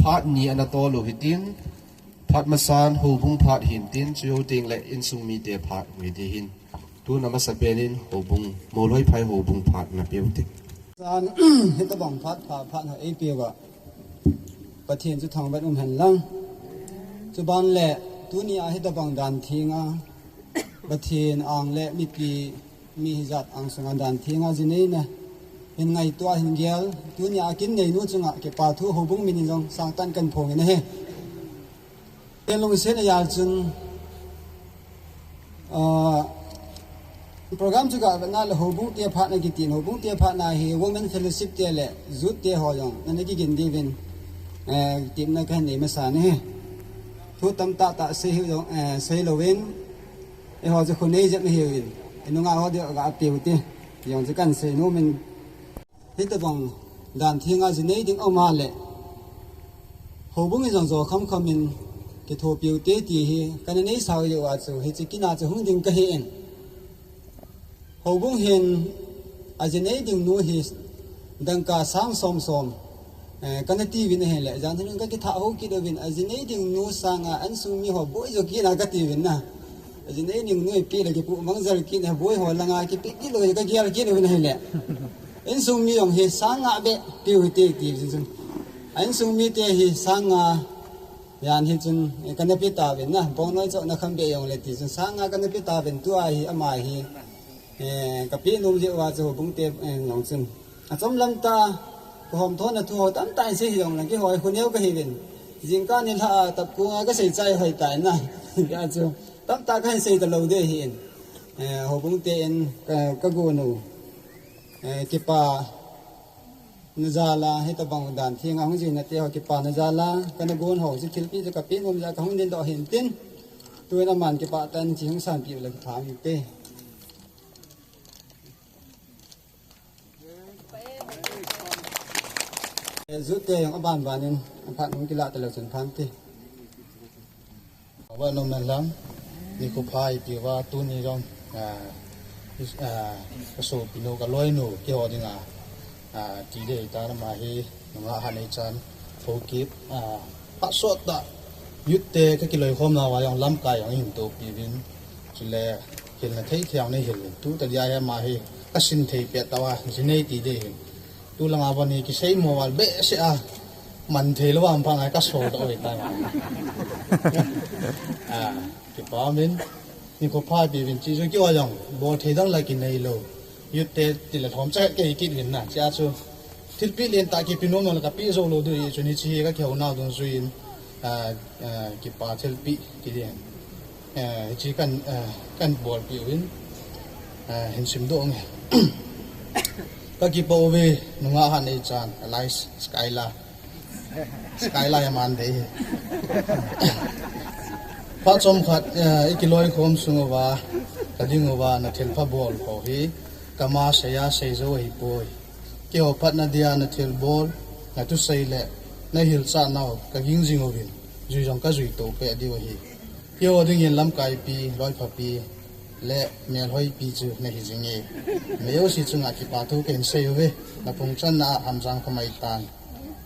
Phat ni ana tol u hitin, phat masan houbung phat hintin, chujouteng le insung mite phat u hite hin. Tun amasapen in houbung, Molhoiphai houbung phat napeu te. San, hitabang phat, phat, phat ha eipeu a. Pathen chu thangvah in umhen lang. Chuban le, tuni a hitabang dan thenga, Pathen ang le mipi, mi hijat ang sunga dan thenga jineina hin ngaito a hin gel, tuni a kin neinu chunga kipa thu houbung minin jong sangtah in kahin phong in ahi. Ken lungset a jal chun, ah, program chu gavetna le houbung te phatna kitin, houbung te phatna hi Women Fellowship te le Youth te ho jong nana kigin diuvin, eh, temna kahin nei masa in ahi. Thu tamtah tah sei hi jong, eh, sei louvin, eiho chu khonei jep nahiuvin, inunga ho dia ga apeu te, jong chu kahin sei nom in. Hitabang dan thenga jinei ding aum a le, Houbung in jong jo kham kham in kithopiu te ti hi kana nei sau jeh uva chu hiche kin a chu hung ding kahi in. Houbung hin ajinei ding nu hi dangka sang som som, eh, kana tiuvin ahile, jan hin kakitha ho kit uvin, ajinei ding nu sanga insung mi ho boi jo kit na katiuvin na. Ajinei ding nu hi peh le kipu mang jal kit na, boi ho langa kipe kit lou kagel kit uvin ahile. Insung mi jong hi sang nga beh piu hite ti jin jin. A insung mite hi sang nga jan hi chun, eh, kana pe tauvin na, bongnoi chohna kham beh jong le ti chun sang nga kana pe tauvin tua hi ama hi, eh, kapeh nom jeh uva chu houbung te, eh, jong chun. Achom lam tah, kahomthona thu ho tamtah in sei hi jong le kihoi khoneo kahiuvin. Jingkah nilhah a tapkong a kasei chai hoi tai na. Hijeh a chu tamtah kahin sei talou ding ahin. Eh, houbung te in ka, kagon u. Eh, kipana jal a, hitabang dan thenga hung jing nate ho kipana jal a, kana gon ho, hiche thilpeh chu kapeh nom jeh a kahung dingdoh ahin tin. Tuin aman kipah tah in hiche hung sanpeh u le kitham inte. Eh, jute jong aban ban in, aphat hung kilah talou chun phan te. Ava nom man lang, nikho pha ipi uva tuni jong, ah, is-, ah, kasopinu, kaloinu, keiho dinga, ah, ti ding ahitan ama hi, nungah hat neichan, thokip, ah, phat sot tah, youth te kakiloikhomna uva jong lamkai jong eihin tohpi uvin, chule, hilna thei thei jong neihil uvin, tu tadia hi ama hi, kasin thei pet tauva, jinei ti ding ahin. Tulanga von hi kisei mo val behseh a, man thei lou a, ampang a kasol ta oi tai. Ah, kipa min, nikho pha ipi uvin hiche chu keiho jong, bol thei dang la kinei lou. Youth te tile lhom cha kei kit uvin na, hiche a chu. Thilpeh lentah kipe nom nom le kapeh jou lou ding ahi chun hiche hi kakihou nau dungjuiyin, ah, ah, kipa thilpeh ti ding. Eh, hiche kan, eh, kan bolpeh uvin, eh, hin simdoh nge. Kakipah uve, nungah hat neichan, alias Skyla. Skyla hi aman dei hi. Phat chomkhat, eh, ikiloikhom sung uva, kading uva, nathilpha bol ho hi, kama seiya seijou ahipoi. Keiho phatna dia nathilbol, nathusei le, nahilchat nau, kaging jing uvin, jui jong kajui to peh diu ahi. Keiho dingin lamkaipi, loiphapi, le melhoipi chu nahi jinge. Mi jouse chunga kipa thu kahin sei uve, naphung channa a Hamjang Khamaitan,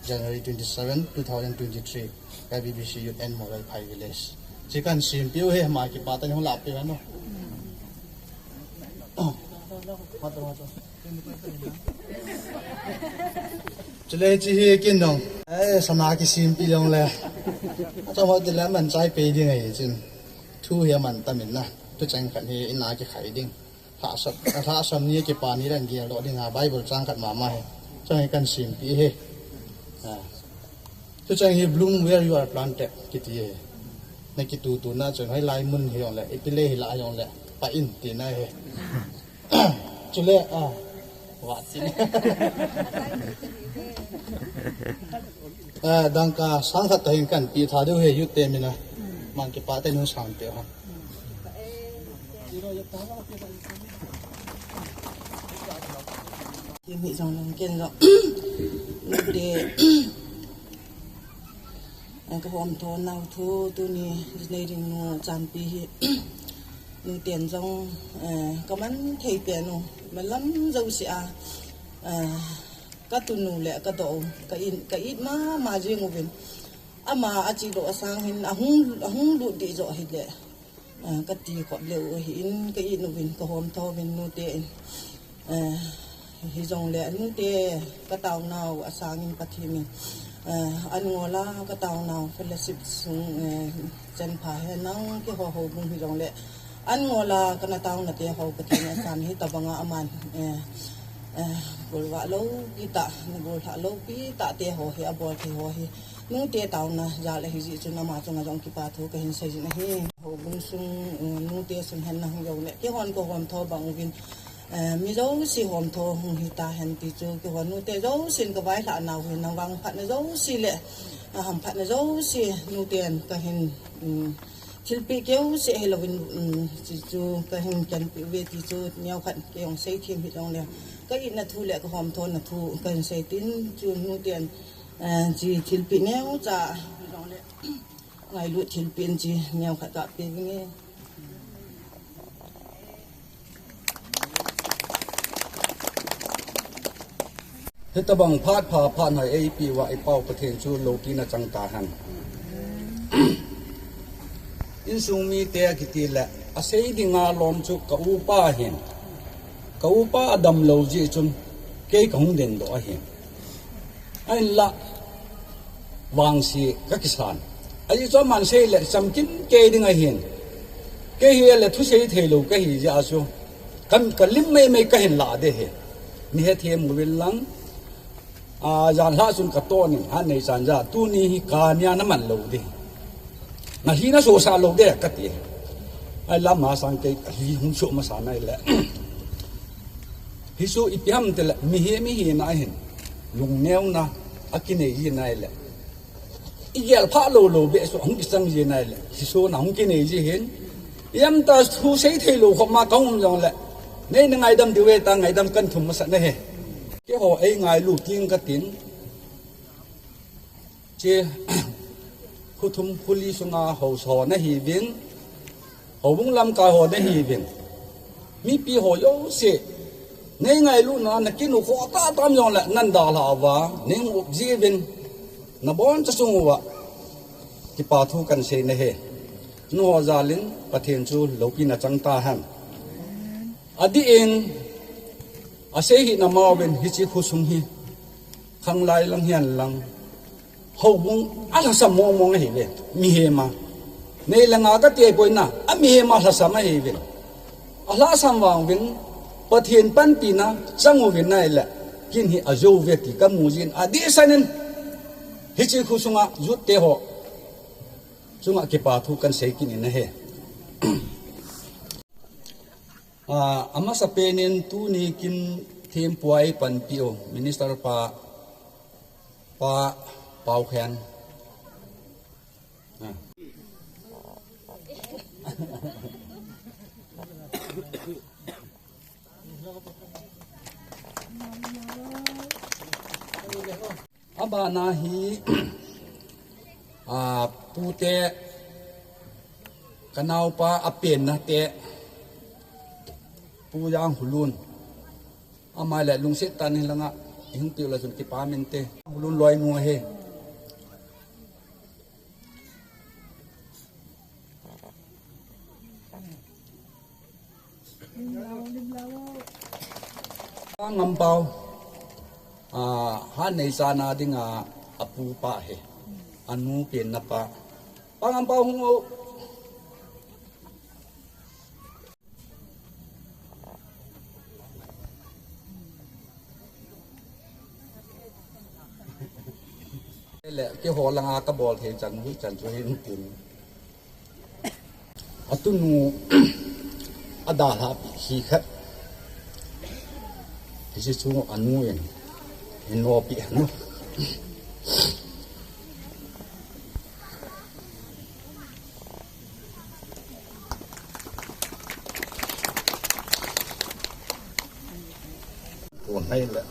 January twenty-seven, two thousand twenty-three, K B B C Youth and Morai Phai Village. Hiche kahin sempeh u ahi, ama kipah tah in hung lahpeh uvin o. Chule hiche hi kin dong. Eh, sana kisempeh jongle. Achom ho tile aman chai peh ding ahi chun. Thu hi aman tam in na. Thucheng khat hi ina kikhai ding. Lhahsam, lhahsam ni kipa ni le geldoh ding a Bible chang khat mama hi. Chang hi kahin sempeh ahi. Ah. Thucheng hi bloom where you are planted kiti ahi. Nakitutu na chun hoilai mun hijongle, ipi lei hila jongle, pah in tina ahi. Chule, ah, vat tin. Eh, dangka sang khat toh hin kahin peh tha diu ahi, youth te min a. Aman kipah tah in hung sempeh u hen. Kei mi jong lang ken jong. Nute, eh, kahomthonau thu, tuni jinei ding nu chanpi hi. Nuten jong, eh, kaman thei pen u, malam jouse a, eh, katunu le kadoh u, ka it, ka it mama jing uvin. Ama achedoh asang hin, ahung, ahung lut ding joh hile, eh, kati khop leu ahin, ka it uvin, kahomtho uvin nute in. Eh, hijongle nute kataonau asangin Pathen in, eh, an ngol a kataonau fellowship sung, eh, chenpha henlang keiho houbung hijongle an ngol a kana taona teho Pathen in asan hitobanga aman, eh, eh, golvah loupi tah, nagolvah loupi tah teho hi abol thei ho hi nute taona jal ahi jeh chun ama chunga jong kipa thu kahin sei jin ahi. Houbung sung, eh, nute sung henlang hijongle keihon kahomtho bang uvin, eh, mi jouse homtho hung hita hen ti chu, keiho nute jousen kavailhah nau hin nang vangphatna jouse le, ah, hamphatna jouse nuten kahin, um, thilpeh keuseh hilouvin, um, hiche chu kahin kenpeh uve ti chu neokhat keijong seithem hijongle ka itna thu le kahomthona thu kahin sei tin chu nuten, eh, hiche thilpeh neocha Ngailut thilpeh in chi neo khat ta pe vinge. Hitabang phat pha phat hoi eipe uva i Pau Pathen chu loupina chang tahen. Insung mite kiti le, asei dinga lom chu ka upa ahin. Ka upa adam lou jeh chun kei kahung dingdoh ahin. Ahinla, vangse kakisan. Ajeh chu aman sei le chamkim kei ding ahin. Kei hi le thusei thei lou kahi jeh a chu. Kam kalim mei mei kahin lah ding ahi. Nei hethem uvin lang. A, jan lha chun katoh ning, ha nei chan ja, tuni hi kania naman lou ding. Nalhi nasosah lou ding kati. Ahinla masang kei kalhi hung soh masa nai le. Hichu ipi ham tile, mihem, mihem ahin. Lungneona, akinei ji nai le. Igel pha lou lou beh chu hung kichang ji nai le. Hichu na hung kinei ji hin. Ipi ham ta thusei thei lou khop ma kaum jong le. Nei na ngaidam diu ve ta ngaidam kan thum masa na ahi. Keiho eingailu ting katin. Che, khu thum khu li sunga haosa ho nahiuvin, houbung lamkai ho nahiuvin, mipi ho jouse, nei ngailutna, na kinu kho ta tam jong le, nan dalha uva, nei mu ji uvin, naboncha chung uva, kipa thu kahin sei na ahi. Nangho jal in, Pathen chu loupina chang tahen. Adih in, asei hih na ma uvin hiche khosung hi, khanglai lang hihen lang, houbung alhasam mong mong ahi ve, mihem a. Nei le gou kati ahipoi na, amihem a lhasam ahi ve. Alhasam vang uvin, Pathen panpina chang uvin ahile, kin hi ajou uve ti kamu jin, adihsan in, hiche khosunga youth te ho chunga kipa thu kahin sei kit in ahi. A, amasapen in tuni kin thempu a eipanpi u, Minister pa, Pa Paukhen. A. Abana hi, a, pute, kanaopa apenna te, Pu Jang Hulun. Ama le lungset tah in hilanga, ihung peh u le chun kipa um inte. Hulun loinu ahi. Pangampau, a, Hatneichana dinga apupa ahi. Anu penna pa. Pangampau hung o. Le, keiho langa kabol thei chan, hui chan chu hin tin. Atunu adalhah pi hi khat. Hiche chu anu in, hin nopi anu. Kon hai le.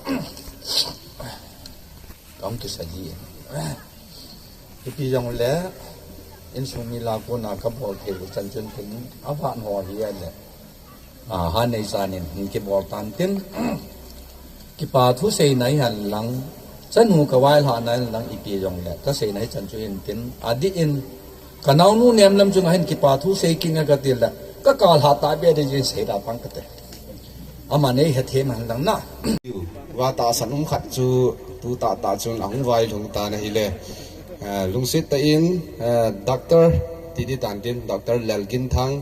Kong kisa ji. Ipi jong le, insung mi lah a kona kabol thei u chan chun tin, avan ho hi le. A, Hatneichanin hin kibol tan tin, kipa thu seina hihen lang, chanu kavailhahna hihen lang ipi jong le, kaseina hi chan chu hin tin, adih in, kanaonu nem lam chunga hin kipa thu sei kit inge kati le, kakal hah tah beh ding jin sei da pang kate. Aman eihethem hen lang na. Uva tahsan um khat chu, tu tahtah chun ahung vailhung tan ahile, eh, lungset tah in, eh, Doctor ti ding tan tin, Doctor Lalginthang,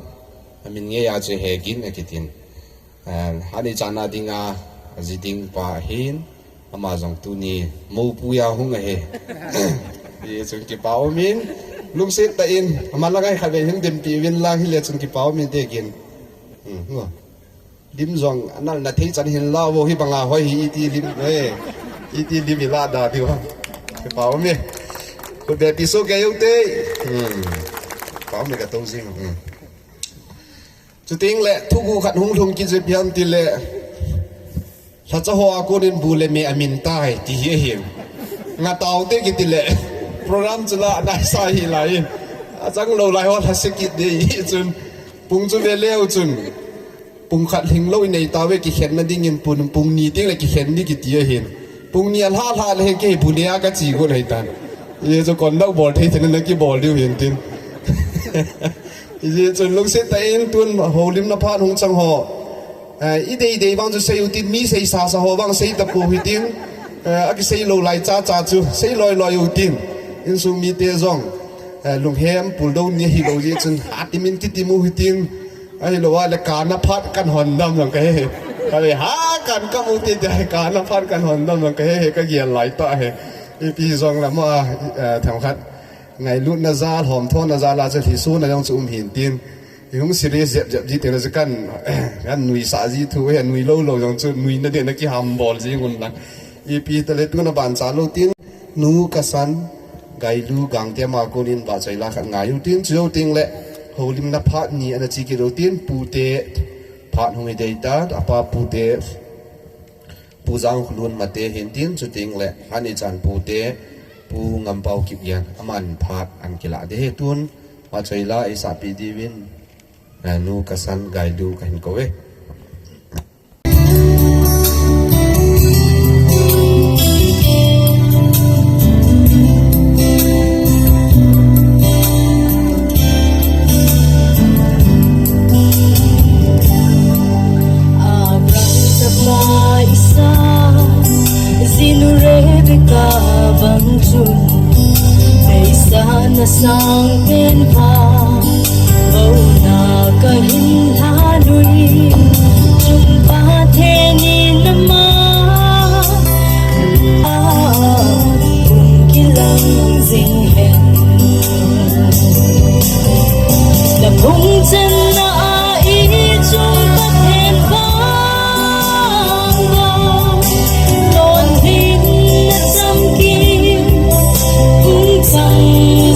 amin ngei a chu Hegin akitin. Eh, Hatneichana dinga aji ding pa ahin, ama jong tuni moupui a hung ahi. Hichun kipa um in, lungset tah in, ama langa khatvei hin dinpi uvin lang hile chun kipa um inte kin. Hmm, ngo. Lim jong, anal na thei chan hin lah vo hi banga hoi hi iti lim, eh, iti lim hi lah da diu. Kipa um e. Khut beh pi soh kei u te. Hmm. Kipa um e katou jing. Hmm. Chuting le, thugu khat hung lhung kit jeh ipi ham tile, lhacha ho a konin bu le me amin tai, ti hi ahi. Nga tao te kiti le. Program chu la nasa hi lai. Achang lou lai ho lhase kit ding hi chun. Pung chu ve leu chun. Pung khat lhing lou inei tauve, kikhenna dingin pung, pung ni teng le kikhen ding kiti ahin. Pung ni alha lha le hin kei bu ni a kachi got ahi tan. Hichu kon dau bol thei thei na kibol diu hin tin. Hichu lungset tah in tun houlimna phat hung chang ho. Eh, i dei dei vang chu sei u tin, mi sei sa sa ho vang sei tapou hitin. Eh, akisei lou lai cha cha chu sei loi loi u tin. Insung mite jong, eh, lunghem pul dou ni hilou jeh chun, atimin kitim u hitin. Ahilou a le kana phat kan hondam lang kahe. Kave ha kan kamu ti ti kana phat kan hondam lang kahe, kagel lai tah e. Ipi jong le ama, eh, themkhat ngailutna jal, homthona jal a chu lhisuna jong chu um hin tin. Ihung serious jep jep ji teng le chu kan, kan nuisah ji thu, he nui lou lou jong chu nuina ding na kihambol ji ngun lang. Ipi tale tuna ban cha lou tin. Nu Kasan, Gailu, Gangte ama konin vahchoi la khat ngai u tin, chu jou teng le houlimna phat ni ana chi kit u tin, pute phat hung hi dei ta, apa pute, Pu Jangkholun Mate hin tin, chu teng le ani chan pute, Pu Ngampao Kipgen, aman phat an kila ding hi tun, vahchoi la eisahpi diuvin, eh, Nu Kasan, Gailu kahin kou e. Abraham chapa Isak, jinu Rebekah bang chun, beisahna sangpen vang, bouna kahin lhan uvin, chun Pathen in ama, a, hung kilang jing hen. Na phung channa a i chung Pathen vang vang, lolhinna chamkim hung chang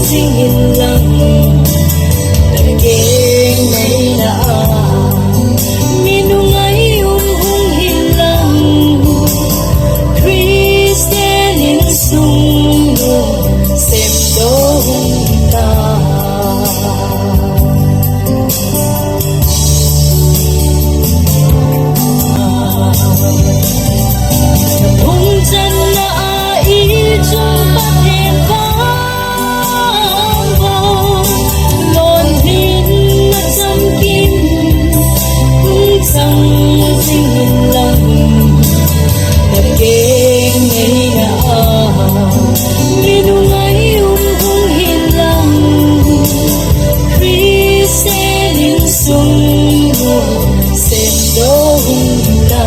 jing in lang, na keng neina a mi nungai um hung hin lang, Christian insung semdoh hung ta. Phung channa a i chung Pathen vang vang, lolhinna chamkim hung chang jing in lang, na keng neina a mi nungai um hung hin lang, Christian insung semdoh hung ta.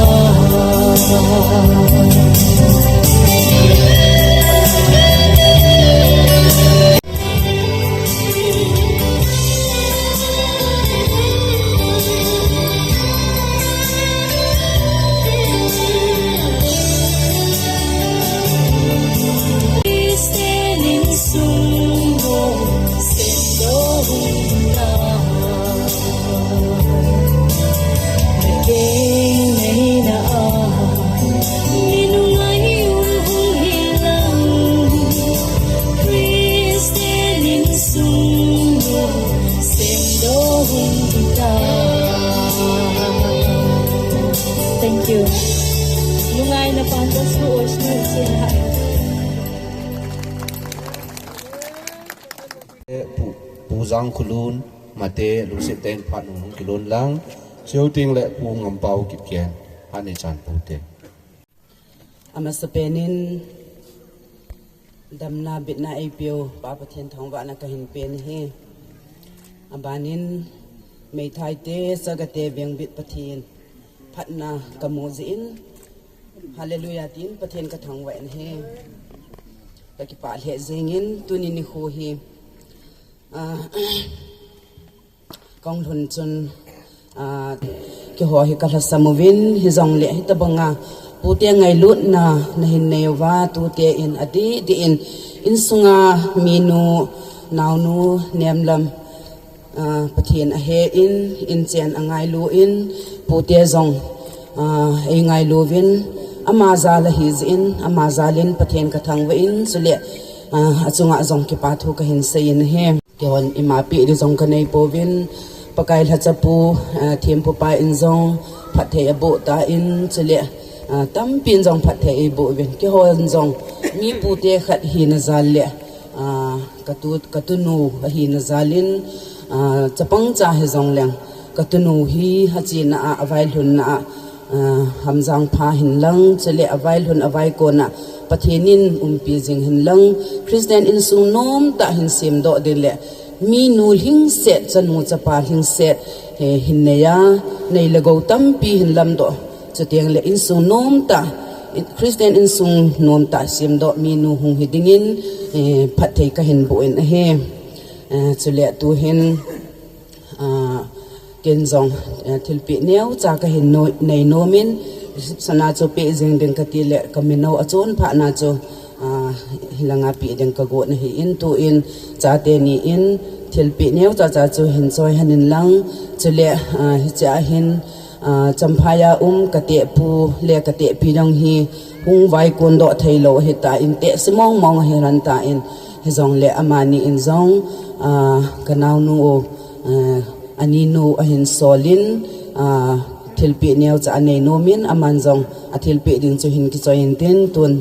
Thank you. Nungai na pan da su o su si ha. Pu, Pu Jangkholun Mate lungset tah in phat hung kilon lang. Chuteng le Pu Ngampao Kipgen, ani chan pute. Amasapen in damna bitna eipeu Pa Pathen thangvahna kahin pen ahi. Abanin meithaite, chagate, vengbit Pathen phatna kamu jeh in, Hallelujah tin Pathen kathangvah in ahi. Kakipah lheh jeng in tuni nikho hi, ah, Kong lhun chun, ah, keiho hi kalhasam uvin, hijongle hitabanga pute ngailutna nahin nei uva, tute in adih dih in, insunga minu, naonu, nemlam, ah, Pathen ahe in, inchen angailu in, pute jong, ah, eingailu uvin, ama jal ahi jeh in, ama jal in Pathen kathangvah in, chule Ah, achunga jong kipa thu kahin seiyin ahi. Keihon ima pe di jong kanei pouvin, Pakai lhachapu, ah, thempupa in jong phatthei aboh tan, chule, ah, tampin jong phatthei eiboh uvin. Keihon jong mipute khat hina jal le, ah, katu, katunu ahina jalin, ah, chapang cha hijongleng, katunu hi hachena a, availhunna a, ah, hamjang pha hinlang, chule availhun avaikon a Pathen in umpi jing hinlang, Christian insung nomtah hin semdoh ding le, minu lhingset, chanu chapa lhingset, eh, hin neiya, nei le gou tampi hin lamdoh. Chuteng le insung nomtah, in, Christian insung nomtah semdoh minu hung hi dingin, eh, phatthei kahin boh in ahi. Eh, chule tuhin, ah, ken jong, eh, thilpeh neocha kahin no, nei nomin, reception a chu peh jing ding kati le, kamino achon phat na chu, ah, hilanga peh ding kagot na ahin, tuin, chate ni in, thilpeh neocha cha chu hin choi hen inlang, chule, ah, hiche a hin, ah, Champhai a um katepu le katepi jong hi hung vaikon doh thei lou ahitan, tehse mong mong ahi lhon tan, hijongle amani in jong, ah, kanaonu, ah, aninu ahin solin, ah, thilpeh neocha anei nomin, aman jong athilpeh ding chu hin kichoi intin, tun,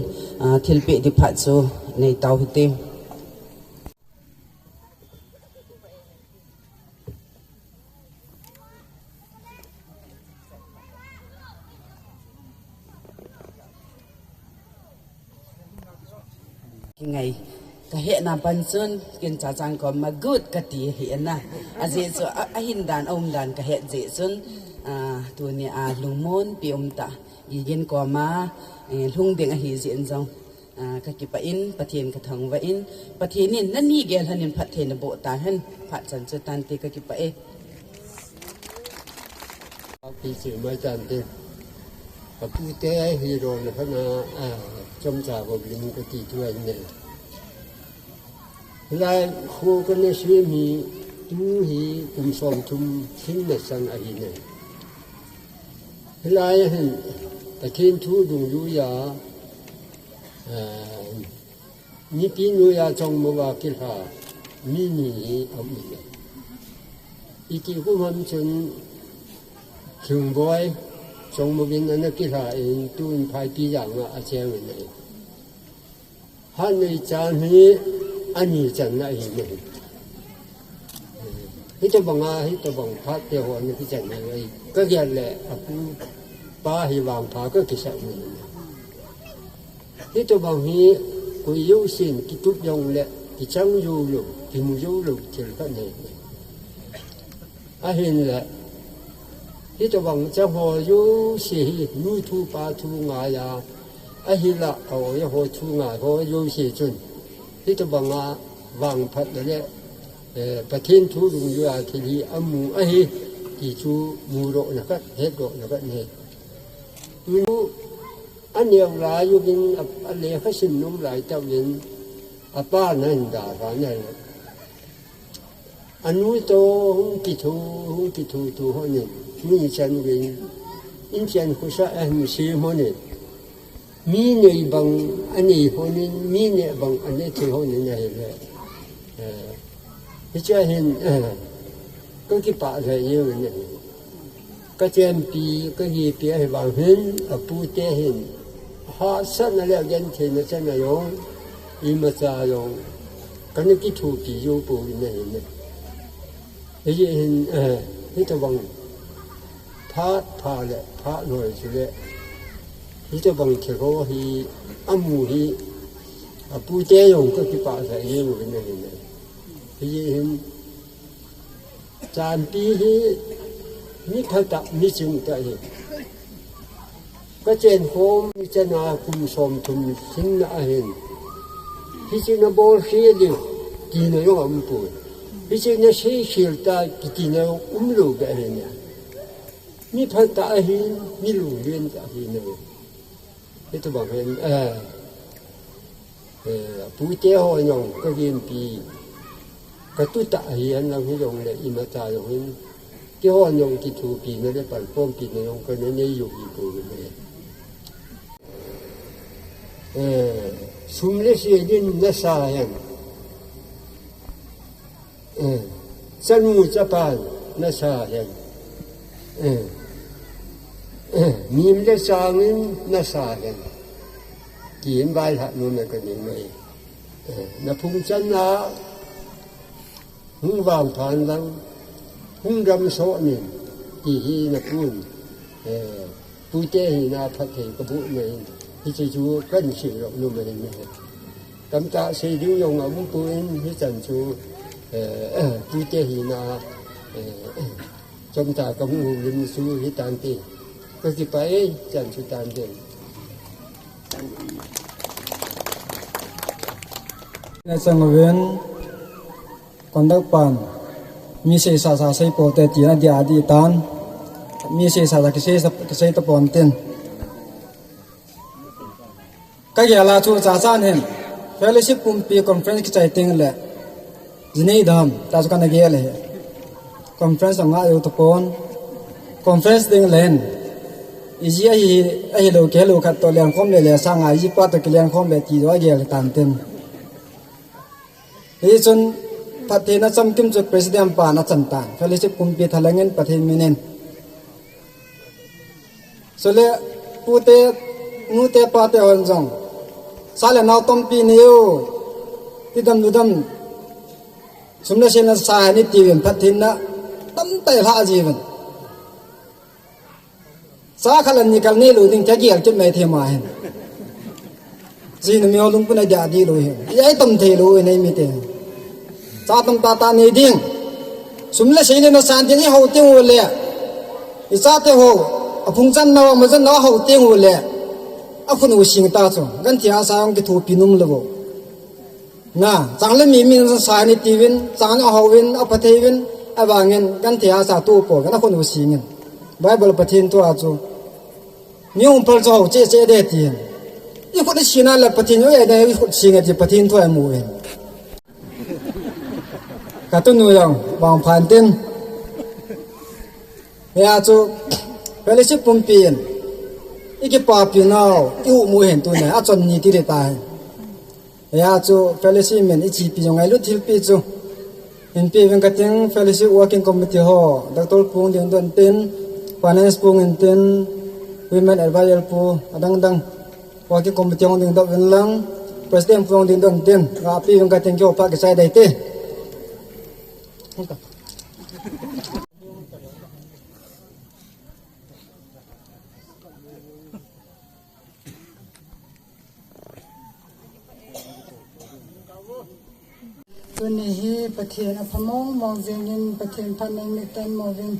ah, thilpeh di phat chu nei tau hite. Ngai, kahetna pan chun, ken Chachang koma good kati ahi na. Ajeh chu a, ahin dan, aum dan kahet jeh chun, ah, tuni a lungmonpi umtah, Igin koma, eh, lhung ding ahi jeh in jong, ah, kakipah in, Pathen kathangvah in, Pathen in nani gel lhon in phatthei naboh tahen, phat chan chu tante, kakipah e. Pi chi mai tante. Kapute hi rona khana, ah, chomcha ko lim kati thu ahi ne. Hilai kho kana sem hi, tu hi kum somthum lhinna chan ahi ne. Hilai hin, Pathen thu dungjuiya, ah, mipi noiya Chongmo a kilha mi ni hi aum e. Iti kum ham chun Lhingboi Chongmo vin ana kilha in tun Phaipijang a acheng in ahi. Hanei chan hi ani channa ahi ne. Hitobanga, hitobang phat te ho ana kichan ahi. Kagel le apu pa hi vangpha kakisah un. Hitobang hi koi jousen kitup jongle kichang joulou, kimu joulou thil khat ahi. Ahinla, hitobang chang ho jouse hi nu thu pa thu ngaiya, ahinla, a-oi ho thu ngai ho jouse chun, hitobanga vangphatna le, eh, Pathen thu dungjuiya thil hi amu ahi, ti chu mudohna khat, hetdohna khat ahi. Tunu aneo lai uvin, a, alekha sim nom lai tauvin, apa na hin dalha ahi. Anu toh hung kithu, hung kithu thu honin, mi chan uvin, inchen khosah ahin sem honin, mi nei bang anei honin, mi neh bang aneh thei honin ahile. Eh, hiche a hin, eh, kakipah lheh jeng in ahi. Kachenpi, kahipi ahi vang hin, apute hin, hahsatna le agentheina chan a jong, imacha jong, kana kithopi jou pouvin ahi ne. Hijeh hin, eh, hitobang phat pha le phat loi chule, hitobang thil ho hi, amu hi, apute jong kakipah lheh jeng uvin ahi ne. Hijeh hin, Chanpi hi mi phatah, mi chingtah ahi. Kachen khom ichan a kum somthum lhinna ahin, hiche nabol khel diu tina jong aumpoi. Hiche nasei khel tai kitina jong umlou beh ahi ne. Mi phatah ahin, mi lunglen tah ahi ne. Hitobang hin, eh, eh, apute ho jong kagenpi, katutah ahi henlang hijongle imacha jong hin, keihon jong kithopina le pankhopina jong kana nei jou hipoi. Eh, sum le sil in nasa hen. Eh, chanu chapan nasa hen. Eh, eh, mim le changin nasa hen. Kin vai ha nu me ka ni mai. Eh, na phung chan na hung vang phan lang, hung dam so nin, ti hi na pun. Eh, pute hi na phat thei ka bu mai. Hi chi chu kan si lo nu mai ni. Tam ta sei ding yong a mu pu in hi chan chu, eh, eh, pute hi na, eh, eh, chom ta ka mu lim chu hi tan ti. Ka ki pa e chan chu tan ding. Na chang ven conduct pan. Mi sei sa sa sei po te ti na dia di tan. Mi sei sa sa ki sei sa ki sei ta pon tin. Ka gel a chu cha chan hin fellowship pumpi conference kichai teng le, jinei dam ta chu kana gel e. Conference anga eu ta pon. Conference ding len. Iji ahi, ahi lo ke lo khat to lian khom le le sanga iji pa to ki lian khom le ti do gel tan ten. Hi chun Pathen a chamkim chu president pa na chan tan. Fellowship pumpi thalangin Pathen minin. Sule pute, nute pate hon jong. Sale nau tompi ni yo. Ti dam du dam. Sum le sil na sa ni ti vin Pathen na tam tai hla ji vin. Sa khalan ni kal ni lo ding ta gial kit mai the ma hin. Ji na mi ho lung puna dia di lo hin. Ai tam thei lo nei mi te. Cha tam ta ta nei ding. Sum le sei le na san ding i ho te u le. I cha te ho. A phung chan na ma chan na ho te u le. A khun u sing ta chu. Gan thia sa ang ki thu pi num le bo. Na, chang le mi min sa ni ti vin, chang a ho vin, a pa thei vin, a vangin, gan thia sa tu po, gan a khun u sing in. Bible Pathen thu a chu. Mi hung phal chu ho che che de ti hin. I khut i sina le Pathen u e de i khut sing e ti Pathen thu a mu in. Ka tu nu jong, bang phan tin. Ya chu, fellowship pumpi in. I ki pa pi nau, i u mu hin tu ne, a chon ni ti le ta hin. Ya chu, fellowship min i chi pi jong ai lut thil pi chu. In pi veng ka ting, fellowship working committee ho, Doctor Pung ding don tin, finance Pung in tin, women advisor pu, adang dang. Working committee hong ding dot vin lang, president pu hong ding dot vin tin, nga pi vin ka tin kyo pa kisai dai te. Tuni hi Pathen a phamong mong jingin Pathen phat nei mi tan mo vin,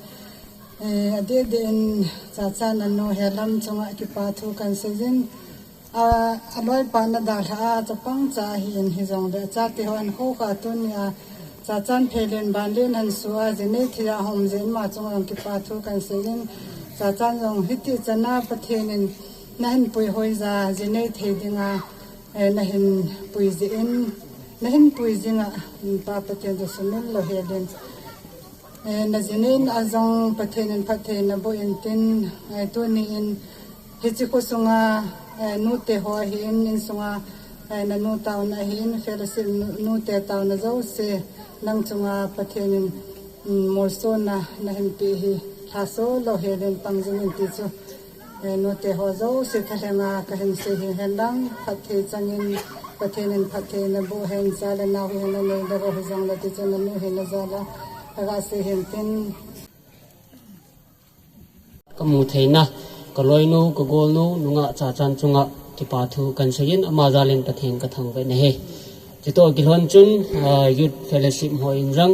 eh, a deh deh in cha cha na nu he lam chunga kipa thu kan sei jin. A, a loi pa na da hla a chapang cha hi in hi jong le cha ti hon kho kha tuni a cha chan phe len ban len han su a jinei thia hom jin ma chunga kipa thu kan sei jin. Cha chan jong hiti chana Pathen in na hin pui hoi ja jinei thei dinga, eh, na hin pui ji in, na hin pui jinga, mm, Pa Pathen to sumil lo he din. Eh, na jinin a jong Pathen in phatthei na bu in tin, eh, tuni in hichi kho sunga, eh, nute ho hi in, in sunga, eh, na nu tauna hi in, fellowship nu, nute tauna jo se, nang chunga Pathen in, mm, molsona, na hin pi hi, thaso lo he din pang jing in ti chu. Eh, nute ho jouse thalhenga kahin sei hi hen lang, phatthei changin, Pathen in phatthei naboh hen, cha le nao hi hen nanei le ho hi jong le tichun nanu hi najal a, kaga sei hen tin. Kamu theina, kaloinu, kagolnu, nungah chachan chunga, kipa thu kahin seiyin, ama jalin Pathen kathangvah nahi. Chutoh kilhon chun, ah, Youth Fellowship ho in jong,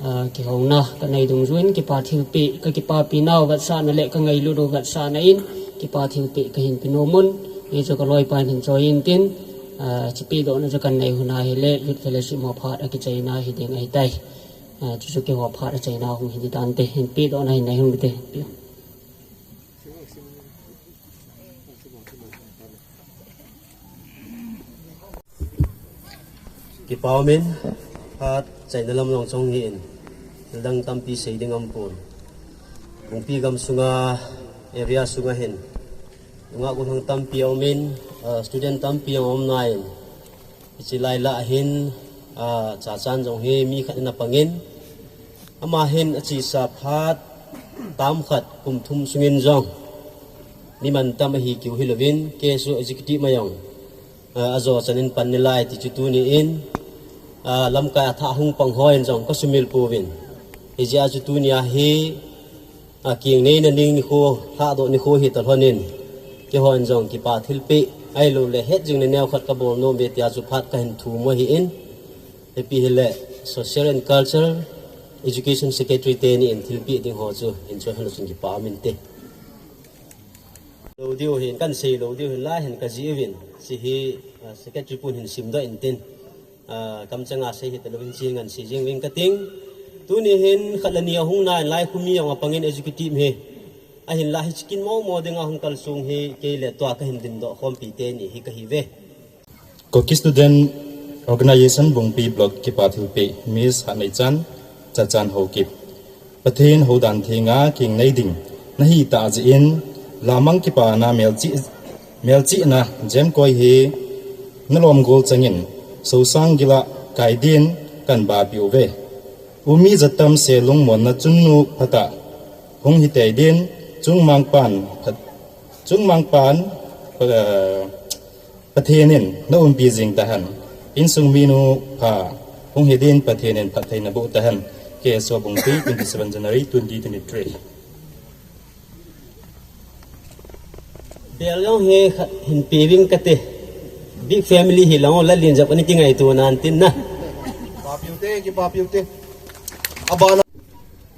ah, kihouna kanei dungjuiyin kipa thilpeh, kakipapi nau vetsahna le kangailut u vetsahna in kipa thilpeh kahin pe nom un. Hichu kaloipan hin choiyin tin, ah, chipehdohna chu kanei hon ahile Youth Fellowship ho phat akichaina hiding ahitai. Ah, chuchu keiho phat achaina hung hiding tante, hin pehdohna hin nei hung te. Kipa umin, phat chaina lam jong chong hi in, thildang tampi sei ding aumpon. Bungpi gam sunga, area sunga hin, Nungah gollhang tampi aumin, ah, student tampi aum nain, hiche lai lah hin, ah, Chachan jong hi mi khat in apangin, ama hin achesa phat tam khat kum thum sungin jong mi mantam ahi keu hilouvin, K S O executive ma jong, ah, ajo chanin pan nalai ti chu tuni in, ah, lamkai a thah hung pang hon jong kasumil pouvin. Hijeh a chu tunia hi, ah, kingneina ding nikho, lhahdoh nikho hi talhonin, keihon jong kipa thilpeh, ahilouleh hetjingna neokhat kabol nom uve tia chu phat kahin thum u ahin, ipi hile Social and Cultural Education Secretary teni in thilpeh ding ho chu hin choi hon chun kipa um inte. Lou diu hin, kan sei lou diu hin, lai hin kajih uvin. Hiche hi, ah, Secretary pun hin simdoh intin. Ah, kamcheng a sei hita louvin, hiche ngan sei jing uving kating. Tuni hin khat le ni ahung nain, lai khu mi jong apangin executive hi. Ahinlah hiche kin momo dinga hung kalsong hi, kei le tua kahin dindoh khompi teni hi kahiuve. Kuki Student Organization Bungpi Block kipa thilpeh, Miss Hatneichan, Chachan Haokip. Pathen houdan thenga kingnei ding nahi tah jeh in, lamang kipana melchih, melchihna jemkoi hi nalom gol changin, Sosang gila kai din kan bapi uve. Umi jatam se lungmonna chunnu phatah hung hitei din, chungmang pan phat, chungmang pan, eh, Pathen in na umpi jing tahen. Insung minu pha hung hi din Pathen in phattheina boh tahen. K S O Bungpi, twenty-seven January twenty twenty-three. Bel jong hi khat hin pe uving kate. Big family hi lang la lin jap ani kingaito nan tin na. Kipa piu te, kipa piu te. Abana.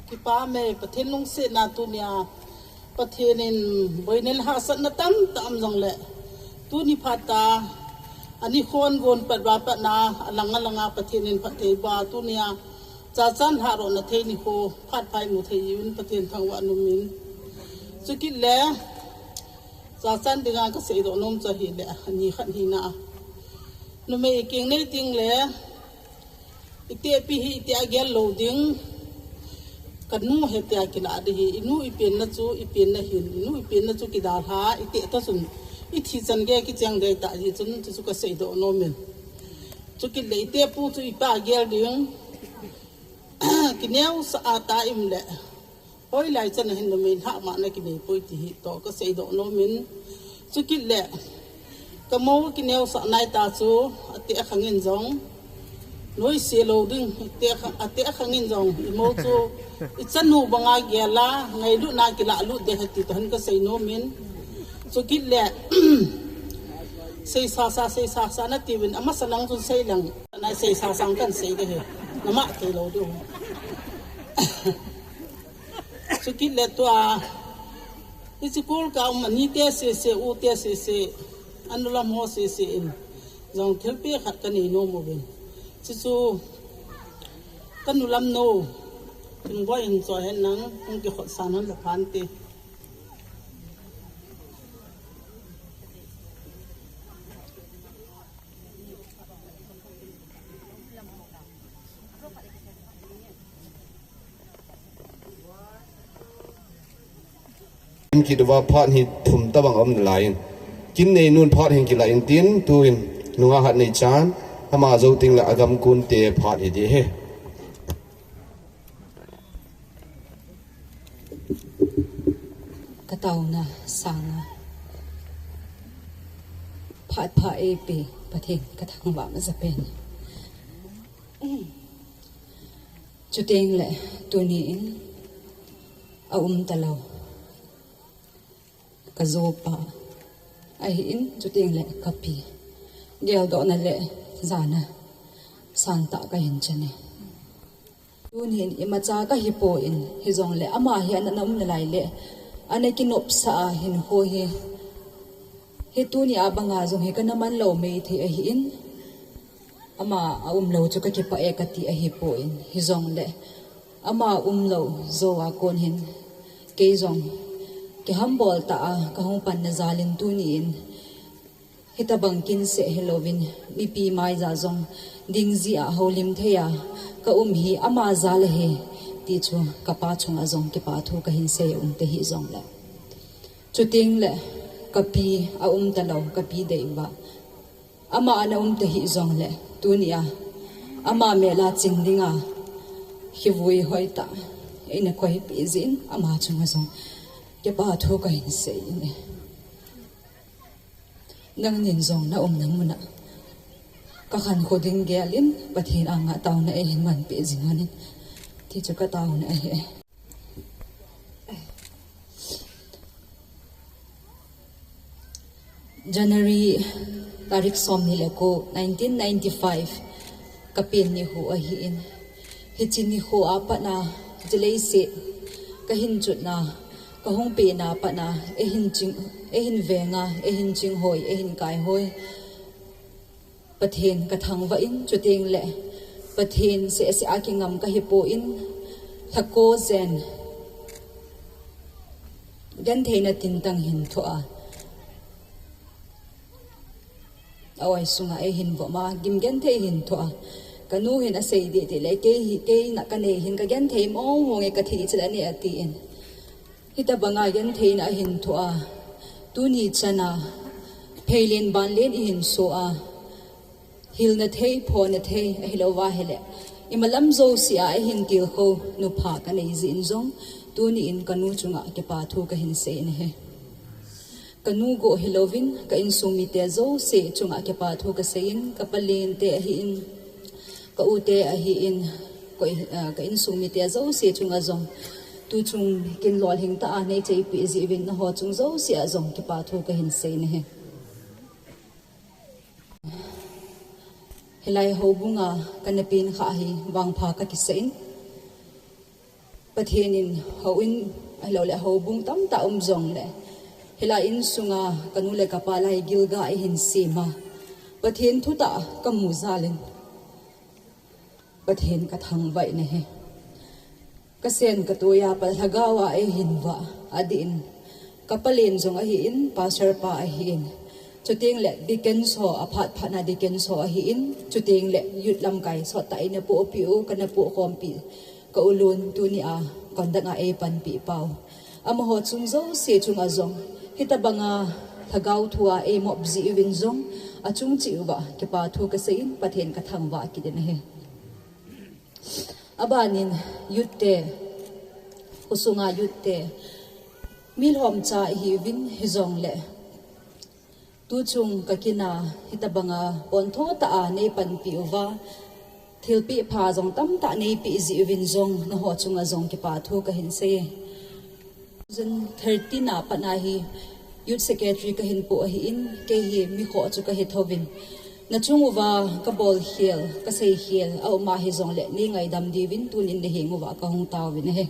Kipa me, Pathen lungsetna tunia. Pathen in boina le hahsatna tamtah um jongle, tuni phat a, ani khon gon pat va pat na, alang alanga Pathen in phatthei boh a tunia, Chachan lhahdohna thei nikho phat pha imu thei uvin Pathen thangvah in um in. Chukit le, Chachan dinga kaseidoh nom chu ahile, ani khat hina. Numei kingnei ding le, itehpi hi iteh a gel lou ding, kanu hitia kilah ding hi, inu ipenna chu, ipenna hin, inu ipenna chu kidalha, iteh tah chun, ithi chan gei kicheng dei tah jeh chun, chuchu kaseidoh nom in. Chukit le itehpu chu ipa gel ding, kineosah a ta im le, hoilai chan a hin numei lhahmahna kinei poi ti hi toh kaseidoh nom in. Chukit le, kamou kineosah nai ta chu, ateh khang in jong, noise lou ding, ateh kha-, ateh khang in jong, imou chu, ichanu banga gel a, ngailutna kilah lut ding ahi ti toh hin kasei nom in. Chukit le, seisa sa, seisa sa nati uvin, amasa lang chun sei lang. Nai seisa sang kan sei ding ahi. Nama thei lou diu. Chukit le tua, hiche kol ka um ani te sese, u te sese, anu lam ho sese in jong thilpeh khat kanei nom uvin. Chuchu, kanu lam nou, Kingboi in choi hen lang, hung kikhotsan hon le phante. Kin kit uva phat hi thum tabang aum nalai in. Kin nei nun phat hin kilah in tin, tuin nungah Hatneichan, ama jou teng le agam kon te phat hi ding ahi. Kataona sanga phat pha eipeh Pathen kathangvah masapen. Chuteng le tuni in aum talou kajopa ahin, chuteng le kapi geldohna le jana sangtah kahin chan e. Tunin imacha kahipon, hijongle ama hi ana um nalai le, ana kinopsah a hinkho hi, hi tuni a banga jong hi kana man lou maithei ahin, ama aum lou chu kakipah e kati ahipon, hijongle ama um lou jou a kon hin kei jong kihambol tah a kahung panna jal in tunin, hitabang kin seh hilouvin, mipi maija jong ding jeh a houlim thei a kaum hi ama jal ahi, ti chu kapa chunga jong kipa thu kahin sei a um tahih jongle. Chuteng le, Kapi a um talou, kapi dei uva. Ama ana um tahih jongle, tunia ama mel a ching dinga, hivui hoitah eina koipeh jin, ama chunga jong kipa thu kahin sei in e. Nangnin jong na umna muna kakhankho ding gelin, Pathen anga taona eihin manpeh jing un, ti chu kataona ahi. January tarik somni le ko, nineteen ninety-five, kapen nikho ahin. Hiche nikho a pat a, hiche leiset kahin chutna, kahung petna pat a, eihin ching, eihin venga, eihin chinghoi, eihin kaihoi. Pathen kathangvah in, chuteng le Pathen sehseh a kingam kahipon, lhako jen gentheina tintang hin thoh a, a-oi sunga eihin vom a, gim genthei hin thoh a, kanu hin asei deh deh le, kei hi, kei na kanei hin kagenthei mong mong e, kathi chil anei atin. Hitabanga gentheina ahin thoh a, tuni chana pheilen banlen ihin so a, hilna thei, phona thei, ahilouva hile imalam jousea eihin tilkhou nupha kanei jeh in jong, tuni in kanu chunga kipa thu kahin sei in ahi. Kanu goh hilouvin, ka insung mite jouse chunga kipa thu kasei in, kapalente ahin, ka ute ahin, ka, ah, ka insung mite jouse chunga jong, tuchung kin lolhing tah a neicheipeh jeh uvin, naho chung jousea jong kipa thu kahin sei in ahi. Hilai houbunga kana pen kha hi vangpha kakisah in, Pathen in houin ahilouleh houbung tamtah um jongle, hilai insunga kanu le kapa lai gilga eihin sem a, Pathen thutah kamu jal in, Pathen kathangvah in ahi. Kasen katoi a pat lhagao a eihin vah, adeh in kapalen jong ahin, pastor pa ahin, chuteng le deacons ho, aphat phat na deacons ho ahin, chuteng le youth lamkai sottah eina pohpeh u, kana pohkhompi ka ulun, tunia conduct a eipanpeh pau, amaho chung jouse chunga jong, hitabanga lhagao thua eimop jeh uvin jong, achung cheh uva kipa thu kasei in, Pathen kathangvah kit in ahi. Abanin youth te, khosunga youth te, mi lhomcha ihiuvin hijongle, tuchung kakin a hitabanga pontho tah a neipanpeh uva, thilpeh pha jong tamtah neipeh jeh uvin jong, naho chunga jong kipa thu kahin sei e. Two thousand thirteen a pat a hi Youth Secretary kahin poh ahin, kei hi mikhoh chu kahi thouvin, nachung uva kabolkhel, kaseikhel aum a hijongle, neingaidam diuvin tunin naheng uva kahung taovin ahi.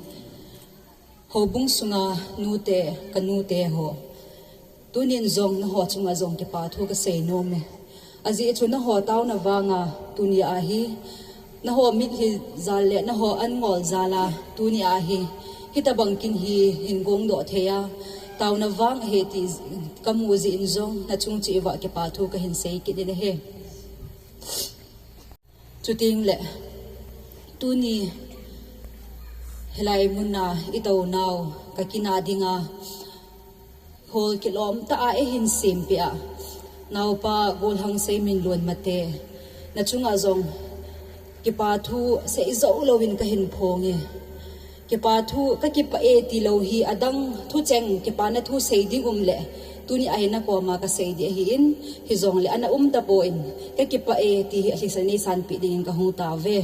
Houbung sunga nute, kanute ho, tunin jong naho chunga jong kipa thu kasei nom e. Ajeh chu naho taona vanga tunia hi, naho mitlhi jal le naho an ngol jal a tunia hi, hitabang kin hi hin gongdoh thei a, taona vang ahi ti kamu jeh in jong, nachung cheh uva kipa thu kahin sei kit in ahi. Chuteng le, tuni hilai muna itou nau, kakin a dinga hall kilom tah a eihin sempeh a, naopa Golhang Seiminlun Mate, nachunga jong kipa thu seijou louvin kahin phong e. Kipa thu, kakipah e tilou hi adang thucheng kipana thu sei ding um le, tunia hi nakoma kasei ding ahin, hijongle ana um tapon, kakipah e ti hi alhingset neisanpeh dingin kahung taove.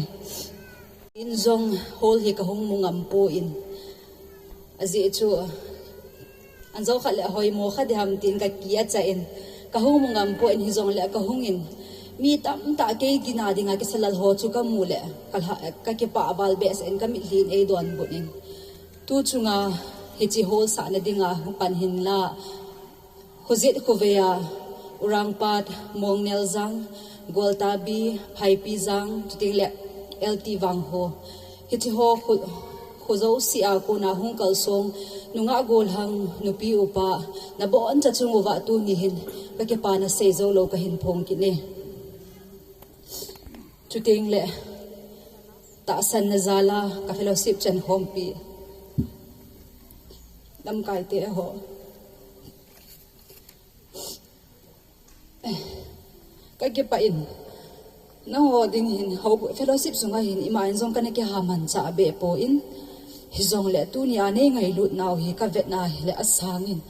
In jong hall hi kahung mu ngam pon, ajeh chu anjou khat le ahoimo kha ding ham tin kakichat in, kahung mu ngam pon, hijongle kahung in, mi tamtah kei kin a dinga kisalal ho chu kamu le, kalha, kakipah val behseh in, kamitlhi in eidonbut in. Tuchunga hiche hall sahna dinga hung pan hinla, khojet khovei a, Urangpat, Mongneljang, Goltabi, Phaipijang, chuteng le L T Vangho, hiche ho kho, kho jouse a kona hung kalsong nungah golhang, nupi upa naboncha chung uva tuni hin kakipana seijou lou kahin phong kit e. Chuteng le tahsanna jal a ka fellowship chan khompi lamkaite ho, Ka kipah in, nangho ding hin, ho fellowship sunga hin, ima in jong kana kiha manchah be poi, hijongle tunia nei ngailut nau hi ka vetna hile asangin,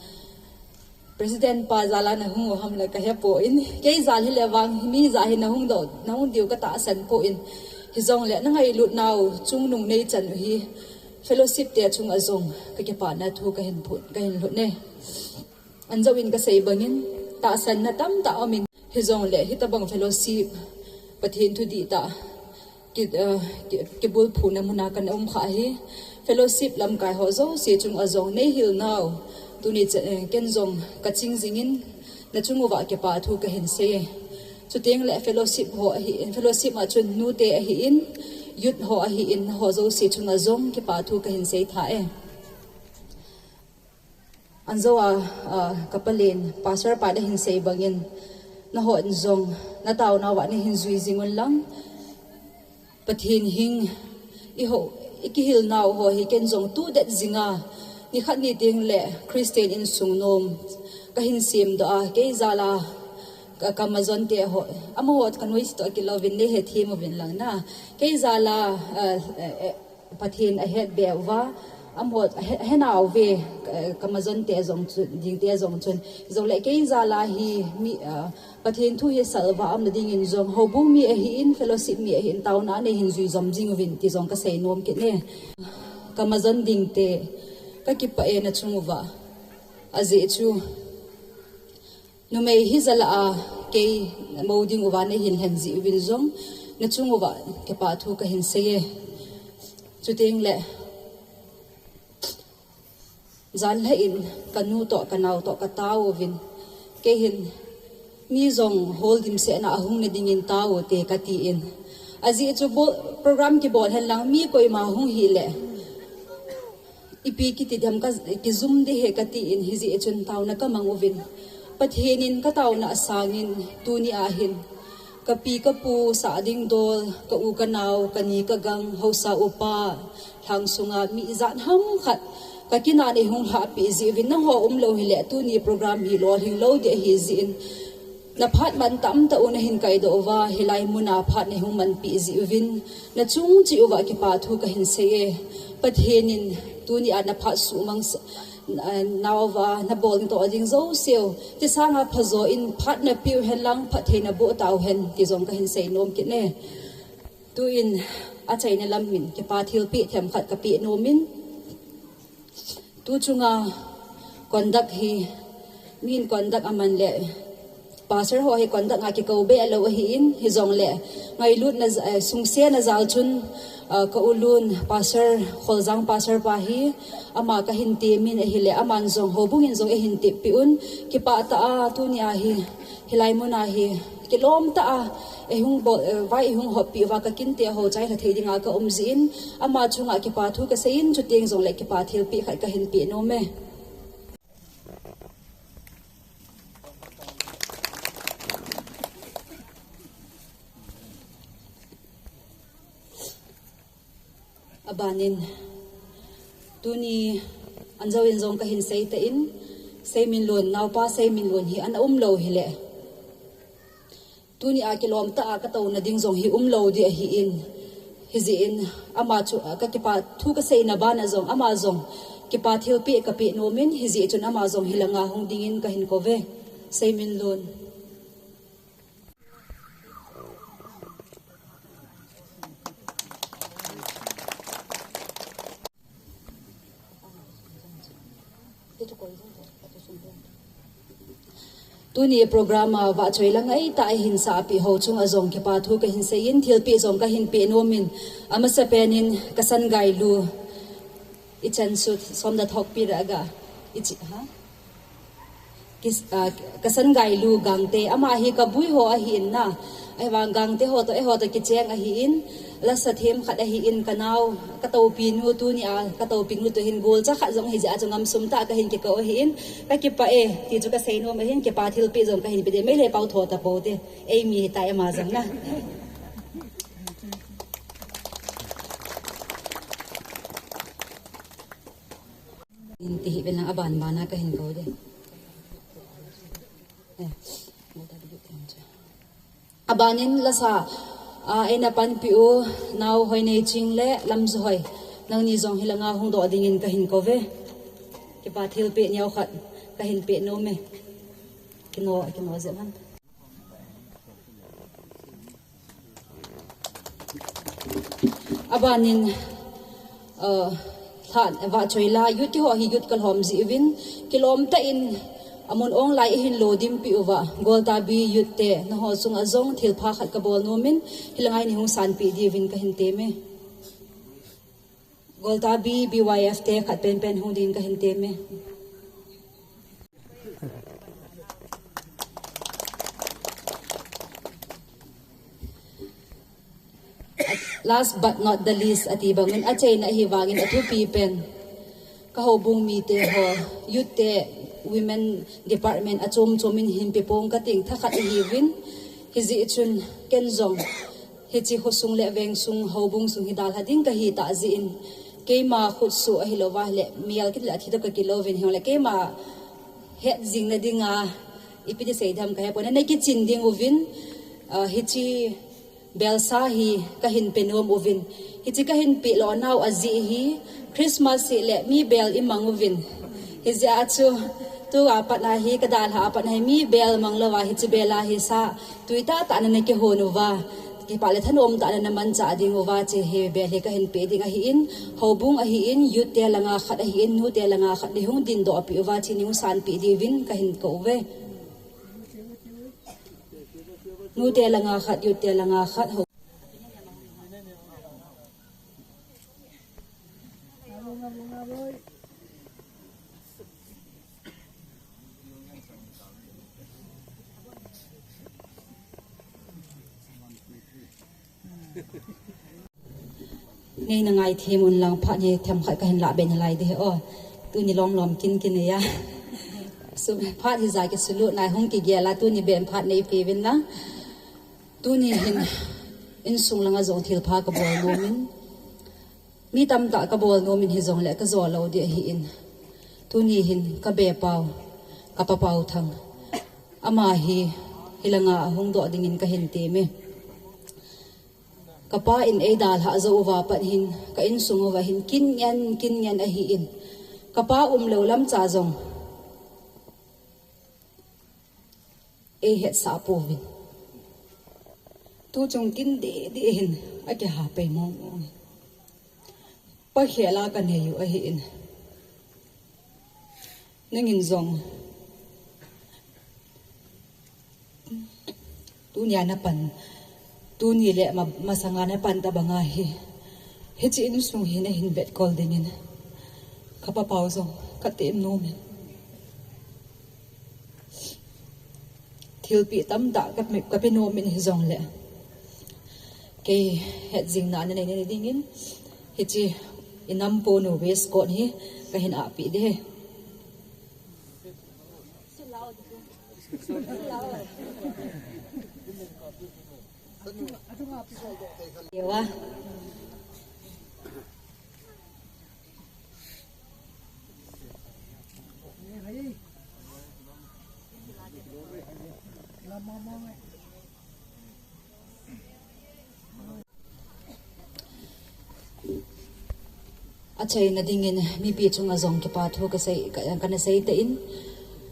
President pa jal a nahung u ham le ka hepoi, kei jal hile vang, mi jal hi nahung doh, nahung diu ka tahsan poi, hijongle na ngailut nau chungnung nei chan u hi, fellowship te chunga jong ka kipana thu ka hin phut, ka hin lhut ne. Anjou in ka sei bangin, tahsanna tamtah aumin, hijongle hitabang fellowship, Pathen thu dihtah, ki, eh, ki, kibulphuna muna kana um kha hi, fellowship lamkai ho jouse chunga jong nei hil nau, tuni ch-, eh, ken jong ka ching jingin, na chung uva kipa thu ka hin sei e. Chuteng le fellowship ho ahi, fellowship a chun nute ahi in, youth ho ahi in, ho jouse chunga jong kipa thu ka hin sei tha e. Anjou a, ah, ka palen, pastor pa na hin sei bangin, nahon jong, na taonau va na hin jui jing un lang. Pathen hing, i ho, i kihil nau ho hi ken jong tu det jinga, ni khat ni teng le Christian insung nom, ka hin sem doh a, kei jal a, ka, ka majon te ho, amaho ka nuisi toh kilou vin nei hethem uvin lang na. Kei jal a, ah, eh, eh, Pathen ahet be uva, amaho ahe-, ahe nau ve, eh, ka majon te jong chun, ding te jong chun. Jongle kei jal a hi mi, ah, Pathen thu hi salva aumna dingin jong, houbung mi ahi in, fellowship mi ahi in, taona nei hin jui jom jing uvin ti jong ka sei nom kit ne. Ka majon ding te, ka kipah e na chung uva. Ajeh chu, numei hi jal a kei mo ding uva nei hin lhen jeh uvin jong, na chung uva kipa thu ka hin sei e. Chuteng le, jan lha in ka nu toh, ka nao toh, ka tao uvin. Kei hin mi jong hol dimset na ahung na dingin tao ute ka ti in. Ajeh chu bol, program kibol hen lang mi koima hung hile, ipi kiti dem ka, kijum ding ahi ka ti in hijeh chun taona ka mang uvin. Pathen in ka taona asangin tuni a hin. Ka pi ka pu sah ding dol, ka u ka nao, ka ni ka gang, haosa upa, lhang sunga mi ijat ham khat. Ka kin a nei hung lhahpeh jeh uvin nangho umlou hile, tuni program hi lolhing lou ding ahi jeh in. Na phat man tamtah u na hin kaidoh uva, hilai muna phat nei hung manpeh jeh uvin. Na chung cheh uva kipa thu ka hin sei e. Pathen in tuni a na phat suhmang sa-, na, nauva, na bol ding toh ding jouseu. Tisanga phajo in phat na peh u hen lang, phatthei na boh tau hen, ti jong ka hin sei nom kit ne. Tuin, achaina lam in, kipa thilpeh themkhat ka peh nom in. Tu chunga conduct hi, min conduct aman le, pastor ho hi conduct a kikou be lou ahi in, hijongle, ngailutna, eh, sungsetna jal chun, ah, ka u lun, pastor, Kholjang pastor pa hi, ama ka hin temin ahile, aman jong houbung in jong eihin teppeh un, kipah tah a, tuni a hi, hilai mun a hi, kilom tah a, eihung bol, eh, vai eihung hoppeh uva ka kinte ho chai lha thei dinga ka um jeh in, ama chunga kipa thu ka sei in, chuteng jongle kipa thilpeh khat ka hin peh nom e. Abanin, tuni anjou in jong ka hin sei tan, Seiminlun, naopa Seiminlun hi ana um lou hile. Tuni a kilom tah a ka touna ding jong hi um lou ding ahi in. Hijeh in ama chu, ka kipa thu ka seina ban a jong, ama jong kipa thilpeh ka peh nom in, hijeh chun ama jong hilanga hung ding in ka hin kou ve. Seiminlun. Tuni program a vahchoi la ngai tah a hin sahpeh ho chunga jong kipa thu ka hin sei in, thilpeh jong ka hin peh nom in, amasapen in ka sangailu, i chan sut som da thokpi ra ga, i chi, ha? Kis-, ah, ka sangailu Gangte, ama hi ka bui ho ahi in na. Ahivang Gangte ho toh, eiho toh kicheng ahi in, lasa themkhat ahi in, ka nao, ka toupinu tuni a, ka toupinu toh hin golcha khat jong ahi jeh a chu ngamsum tah a ka hin kikou ahi in, ka kipah e, ti chu ka sei nom ahi in, kipa thilpeh jong ka hin pe ding, Meitei pao tho ta pou te, ei mi tai ama jong na. In ti hi vel lang aban ban a ka hin kou ding. Eh, Banin lasa a eina panpi u Nau Hoineiching le Lamzuhoi, nangni jong hilanga hung doh dingin kahin kouve. Kipa thilpeh neo khat kahin peh nome. Kino, kino jep man. Abanin, uh, lhan vahchoila youth keiho hi youth kalhom jeh uvin, kilom tah in amun ong lai eihin lodimpi uva, Goltabi youth te, nangho chunga jong thilpha khat kabol nomin, hilanga eini hung sanpeh diuvin kahin teme. Goltabi B Y F te khat penpen hung dingin kahin teme. Last but not the least, ati bangin, achaina ahi vangin athupi pen, ka houbung mite ho, youth te, women department achom chomin hin pepong kating thakhat ahiuvin, hijeh chun ken jong hiche khosung le vengsung, houbung sung hi dalha ding kahi tah jeh in, keima khutsoh ahilouva le mial kit le athi toh kakilouvin, hijongle keima hetjingna dinga ipi ti sei ding ham kahepon, na kichin ding uvin, ah, hiche belsa hi kahin pe nom uvin. Hiche kahin peh lohnau ajeh hi Christmas hi le mi bel imang uvin. Hijeh a chu tua pat na hi, kadalha a pat na hi mi bel mang louva hiche bel a hi sa tui tahtah na nakihon uva, kipa le thanom tah na namanchah ding uva, hiche hi bel hi kahin peh ding ahin, houbung ahin, youth te langa khat ahin, nu te langa khat nei hung dindoh peh uva, hiche nei hung sanpeh diuvin kahin kouve. Nu te langa khat, youth te langa khat ho. Nei na ngaithem un lang, phat hi themkhat kahin lah be nalai ding ahi. O, tuni lom lom kin kin ahi a. Su, phat hi ja kisulut nai, hung kigel a, tuni ben phat neipe uvin lang. Tuni hin insung langa jong thilpha kabol nomin, mi tamtah kabol nomin, hijongle kajo lou ding ahin, tuni hin kabe pau, kapa Pau Thang, ama hi hilanga ahung doh dingin kahin teme. Kapa in eidalhah jou uva pat hin, ka insung uva hin kin ngen, kin ngen ahin, kapa umlou lamcha jong eihetsah pouvin. Tuchung kin deh deh hin akiha pai mong mong. Pa khel a kanei u ahin, nangin jong tunia napan, tuni le ma, masanga napan tabanga hi, hiche insung hi nahin vetkol dingin kapa Pau jong katem nomin. Thilpeh tamtah ka, kape nomin, hijongle kei hetjingna nanei, nanei dingin hiche inam ponu waistcoat hi kahin ahpeh ding ahi. Achaina dingin mipi chunga jong kipa thu kasei, ka, kana sei tan,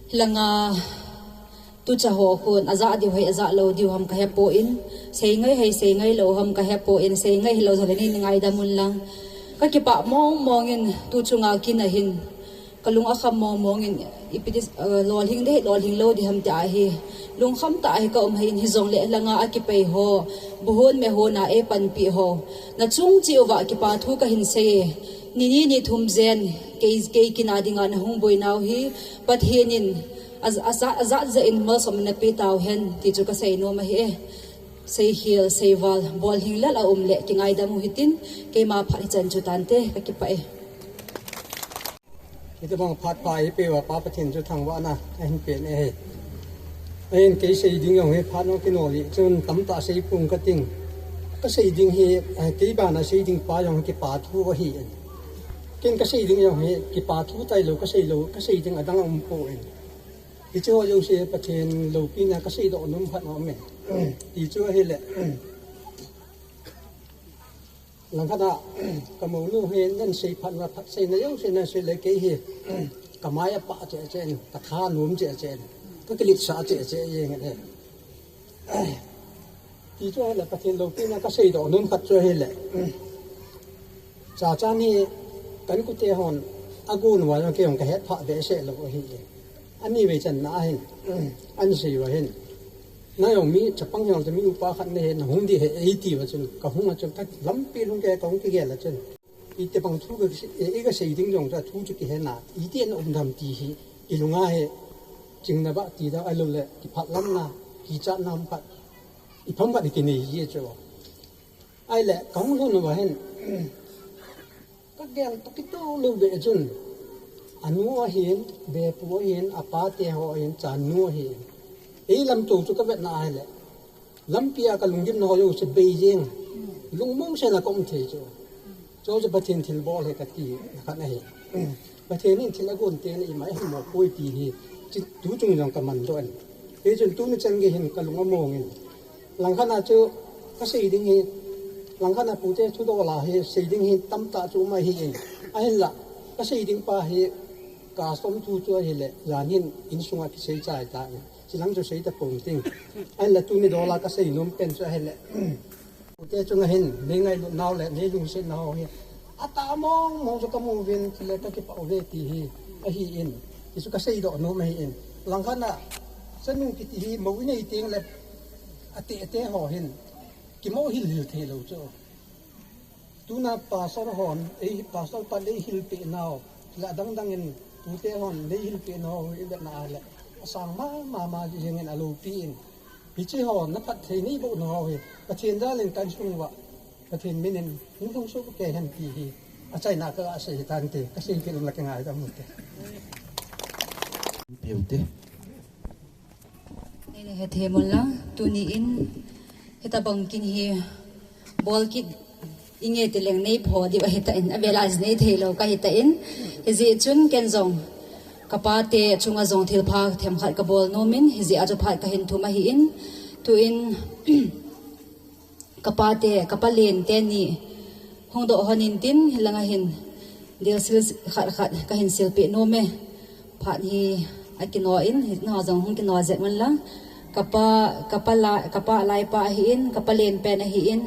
hilanga tucha ho khun ajah diu ham, ajah lou diu ham kahepon, sei ngai ham, sei ngai lou ham kahepon, sei ngai hilou jongle nei ngaidam un lang. Kakipah mong mongin tuchunga kin ahin, kalung akham mong mongin, ipi ti, eh, lolhing ding, lolhing lou ding ham tia hi lungkham tah a hi kaum ahin, hijongle langa akipei ho, buhon mehon a eipanpi ho, nachung cheh uva kipa thu kahin sei e. Nini nithum jen kei, kei kin a dinga nahung boinau hi Pathen in a, a, ajat jat in malsom napeh tauhen ti chu kasei nom ahi e. Seikhel, seival, bolhing lel aum le kingaidam u hitin, keima phat hichan chu tante, kakipah e. Hitobang phat pha eipeuva Pa Pathen chu thangvahna ahin pen ahi. Ahin kei sei ding jong hi phat nung kinol jeh chun tamtah seipong kating. Kasei ding hi, eh, kei bana sei ding pa jong kipa thu ahi. Ken kasei ding jong hi kipa thu tailou kasei lou, kasei ding adang aumpoi. Hiche ho jouse Pathen loupina kasei doh nom khat aume. Ti chu ahile, langkhat a, ka mounu hi nan sei phat, na phat sei na jouse nan sei le kei hi, ka mai a pah cheh cheh in, ka tha nom cheh cheh in, ka kiletsah cheh cheh jeng e. Ti chu ahile Pathen loupina ka seidoh nom khat chu ahile, Chachan hi ka inkote hon agon uva jong kei jong ka hetphah behseh lou ahi. Ani vei channa ahin, ani sei uva hin, na jong mi chapang jong chu mi upa khat nahi, na hung ding ahi eiti uva chun, ka hung a chun ka lampi lhung kei ka hung kigel a chun, itobang thu ka sei, e, ka sei ding jong chu thu chu kihe na, iti na um dem ti hi ilunga hi chingna bah ti ding ahilou le kiphatlamna, kichatna um khat, ipham khat ikinei ji chu. Ahile ka hung lhun uva hin, ka gel toh kitoh lou beh chun, anu ahin, bepu ahin, apate ho ahin, chanu ahin, ei lamtou chu ka vetna ahile, lampi a ka lunggimna ho jouse bei jeng, lungmong sel a ka um thei chu. Chu chu Pathen thilbol ahi kati khat ahi. Pathen in thil agon teng le ima ahin mo poi ti hi, chu tu chung jong ka mandoh in. Hichun tuni chan gei hin ka lung among in, langkhat a chu ka sei ding hi, langkhat a pute thudol a hi sei ding hi tamtah chu um ahi in. Ahinla ka sei ding pa hi custom thu chu ahile, jan hin insunga kisei chai ta in, chilang chu sei tapon ting. Ahinla tuni dol a ka sei nom pen chu ahile, pute chunga hin nei ngailut nau le nei lungset nau hi atah mong mong chu ka mu uvin, chule ka kipah uve ti hi ahi in, hichu ka seidoh nom ahi in. Langkhat a chanu kiti hi mou inei teng le ateh ateh ho hin kimoh hilhil thei lou chu. Tuna pastor hon, ei pastor pan eihil peh nau, le adang dang in pute hon neihil peh nau hi ivetna ahile, asang mama mama jeng in, aloupi in. Hiche ho na phatthei neiboh nau hi Pathen jal in ka insung uva Pathen min in hung lhung soh kei hen ti hi achaina ka sei hitante, ka sei kit lou le ka ngaidam ute. Peute. Nei le hethem un lang, tuni in hitobang kin hi bol kit inge ti leng nei pho diu ahi tan, avel a nei thei lou ka hi tan. Hijeh chun ken jong ka pate chunga jong thilpha themkhat ka bol nom in, hijeh a chu phat ka hin thum ahi in, tu in, ka pate, ka palen teni hung doh hon in tin, hilanga hin dilsil khat khat ka hin silpeh nom e. Phat hi akino in, nangho jong hung kino jep un lang. Ka pa, ka pa la, ka pa laipa ahi in, ka palen pen ahi in.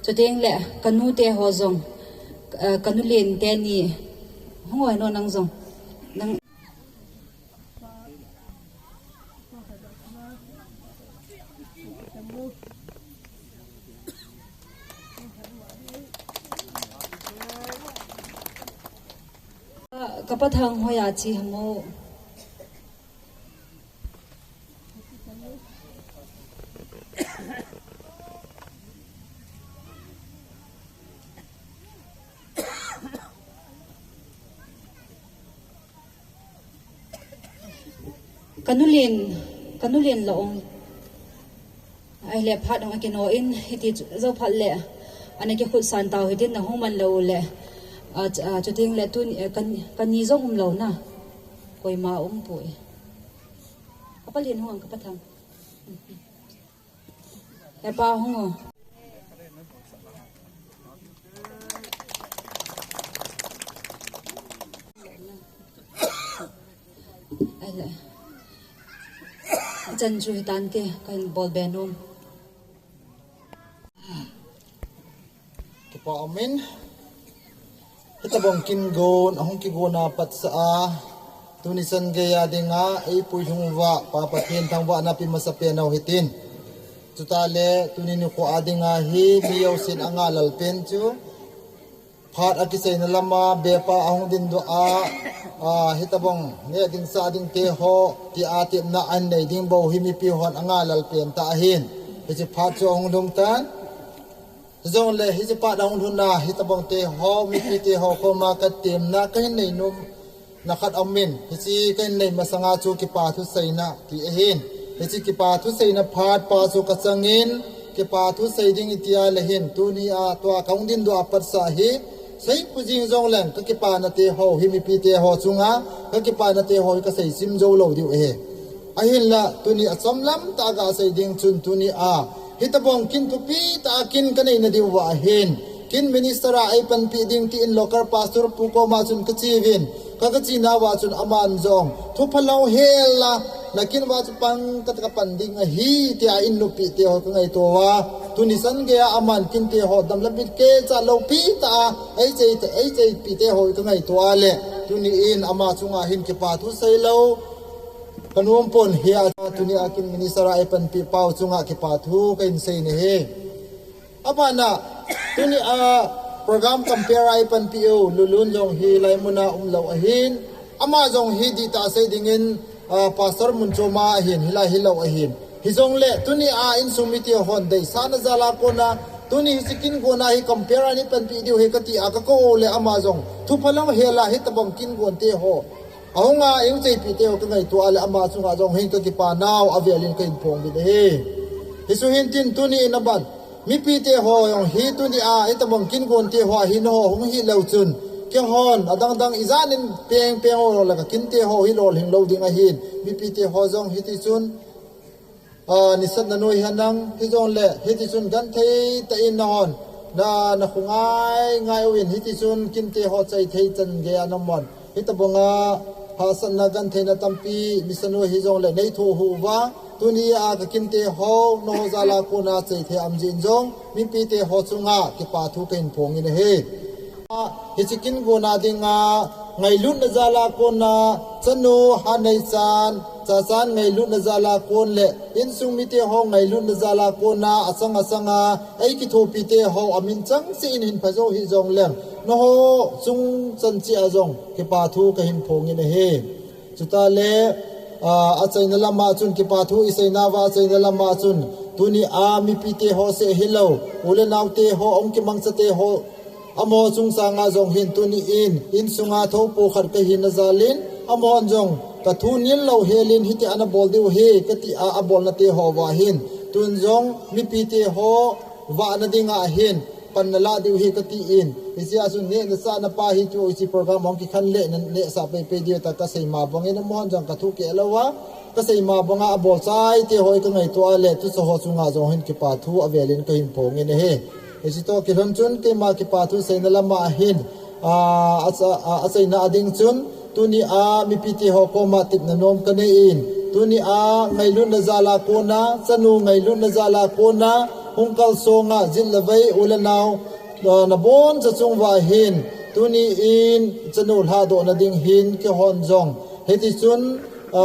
Chuteng le ka nute ho jong, eh, ka nu len teni hung oi no nang jong. Nang Ka pa Thang hoiya che ham o. Ka nu len, ka nu len la ong. Ahile phat ong akino in, hiti chu, jou phat le ana kikhut san tau hitin, na hung man lou le. A, ch-, a, chuteng le tun, eh, kan, kan ni jong um lou na. Koima um poi. Ka pa len hung ang, ka pa Thang. He pa hung o. Ahile. Ichan chu hitante, kahin bol be nom. Kipa umin. Hitobang kin gon, ahung kigon a patsa a, tuni chan gei a dinga eipui lhung uva Pa Pathen thangvahna pe masapen u hitin. Chuteng le tuni nikho a dinga hi mi jousen angahlel pen chu, phat akiseina lama bepa ahung dindoh a, a, hitobang neh ding chah ding te ho, tia tepna ahin nei ding bou hi mipi hon angahlel pen tah ahin. Hiche phat chu ahung lhung tan. Hijongle hiche phat ahung lhun a, hitobang te ho, mipi te ho koma ka temna kahin nei nom na khat aumin, hiche kahin nei masanga chu kipa thuseina ti ahin. Hiche kipa thuseina phat pa chu ka changin, kipa thusei ding iti a le hin, tuni a tua kahung dindoh a patsa hi, seipu jing jongleng, ka kipana te ho hi mipi te ho chunga, ka kipana te ho hi ka seichim jou lou diu ahi. Ahinla tuni a chomlam tah a gasei ding chun tuni a hitobang kin thupi tah a kin kanei nadiu va ahin, kin minister a eipanpi ding tin local pastor pu koma chun kache uvin, ka kache nauva chun aman jong thupha lou hel a, nakin uva chu pan ka, kapan ding ahi tia in nupi teho kangaito uva, tuni san geiya aman kin teho damlabit kecha loupi tah a eichei, eicheipi teho kangaito a le, tuni in ama chunga hin kipa thu seilou kanom pon, hia tuni a kin minister a eipanpi pau chunga kipa thu kahin sei nahi. Abana, tuni a program compare a eipanpi u Lulun jong hilai muna umlou ahin, ama jong hi dihtah sei dingin, a, pastor mun choma ahin, hilai hilou ahin. Hijongle tuni a insung mite hon deisahna jala kona, tuni hiche kin gonna hi compare a neipanpi diu hi kati a kakou le ama jong thupha lou hel a hitobang kin gon teho ahunga eicheipi teho kangaito a le ama chunga jong hin kakipa nau avelin kahin phong uvin ahi. Hichu hintin tuni in aban mipi teho jong hi tuni a hitobang kin gon teho a hi nahung hilou chun, keihon adangdang ijanin pengpeng u le kakin teho hi lolhing lou ding ahin, mipi teho jong hitichun, a, nisatna noi hinang, hijongle hitichun genthei tah in nahon na, nakhongai ngai uvin, hitichun kin teho cheithei chan geiya namun hitobanga hahsatna gentheina tampi nisa noi hijongle neithoh uva, tuni a kakin teho naho jala kona cheithei aum jeh in jong mipi teho chunga kipa thu kahin phong in ahi. Hiche kin gonna dinga ngailutna jala kona chanu Haneichan, Chachan ngailutna jala kon le insung mite ho ngailutna jala kona achang achanga eikithopi teho amin chengse in hin phajou hijongleng, naho chungchan cheh a jong kipa thu kahin phong in ahi. Chuteng le, a, achaina lama chun kipa thu isei nauva achaina lama chun tuni a mipi teho seh hilou, u le nao teho, hung kimangcha teho, amaho chungchanga jong hin tuni in insunga thoupo khat kahina jalin, amahon jong kathu nil lou helin hitia nabol diu hi kati a abolna teho uva hin tun jong mipi teho vahna dinga hin pan nalah diu hi kati in, hichea chun nehna chahna pa hi chu hiche program hung kikhen le nanehsah peipei diu tah kasei ma bangin amahon jong kathu keh louva, kasei ma banga abol chai teho hi kangaito a le tuchaho chunga jong hin kipa thu avelin kahin phong in ahi. Hiche toh kilhon chun keima kipa thu seina lama hin, a, acha-, a, achaina a ding chun tuni a mipi teho koma tepna nom kanei in, tuni a ngailutna jala kona, chanu ngailutna jala kona hung kalsonga jit le vai u le nao, a, naboncha chung uva hin tuni in chanu lhadohna ding hin keihon jong hitichun, a,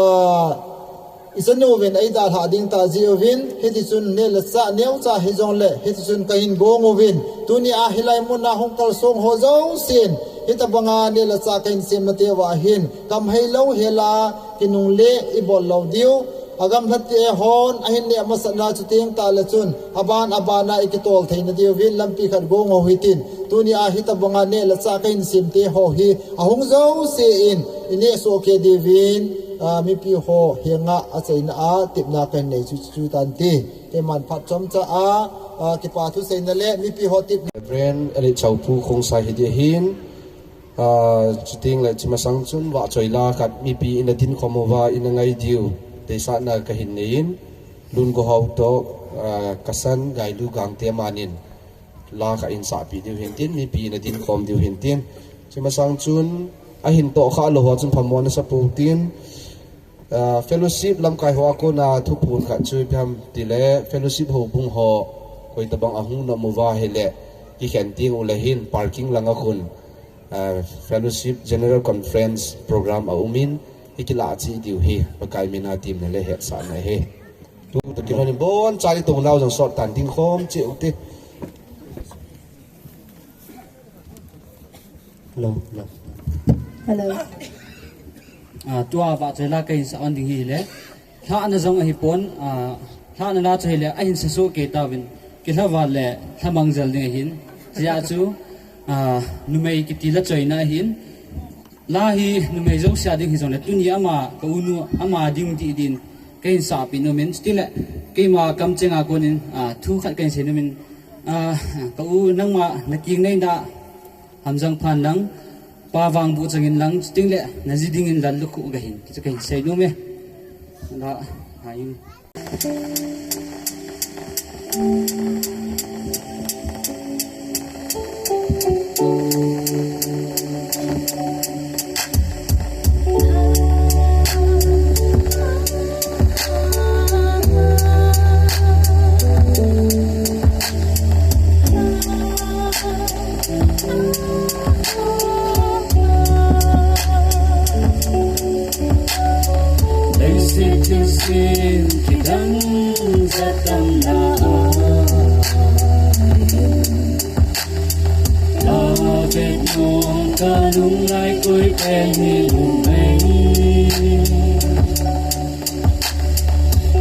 ichanuvin eidalhah ding tah jeh uvin, hitichun neh le chah neocha hijongle hitichun kahin gong uvin, tuni a hilai muna hung kalsong ho jousen hitobanga neh le chah kahin semna teuva hin kamhei lou hel a kinungle ibol lou diu, agamlhate hon ahin neh masatna chuteng tah le chun aban abana ikitol theina diuvin lampi khat gong u hitin, tuni a hitobanga neh le chah kahin sem teho hi ahung jouse in ineh sohkei diuvin, a, mipi ho henga achaina a tepna kahin nei chu, chu tante. Keiman phat chomcha a, a, kipa thu seina le mipi ho tepna. Reverend Eli Chaupu Khongsai hiding ahin, a, chuteng le hiche masang chun vahchoi la khat mipi ina dinkhom uva ina ngai diu deisahna kahin nei in, Lungohao toh, a, kasan Gailu Gangte amanin la kahin sahpi diu hintin, mipi ina dinkhom diu hintin. Hiche masang chun ahin tohkhah lou ho chun phamo nasa pou tin, a, fellowship lamkai ho a kona thuphon khat chu ipi ham tile fellowship houbung ho koitobang ahung nom uva hile kikhen teng ule hin parking langa khun, a, fellowship general conference program aumin, ikilah cheh diu hi Pakai mina tepna le hetsahna ahi. Tutoh kilhonin boncha itongnau jong sot tan dingkhom cheh ute. Hello, hello. Hello. A, tua vahchoi la kahin sah on ding hile, lhahna jong ahipon, a, lhahna la chu hile ahin sa sohkei tauvin, kilhaval le lhamang jel ding ahin. Hijeh chun, a, numei kiti la choina ahin. La hi numei jouse a ding hijongle tuni ama ka unu ama ding dih din kahin sahpi nomin, chutile keima kamchenga konin, a, thu khat kahin sei nomin, a, ka u nangma nakeng neina hamjang phan lang, pa vangboh changin lang, chutengle naji dingin lallukhuh kahin, chu kahin sei nome. Lah, hai. Leiset thilsem kidang jat tam na a, la vet nung ka lunglai koi pen hi lung mei.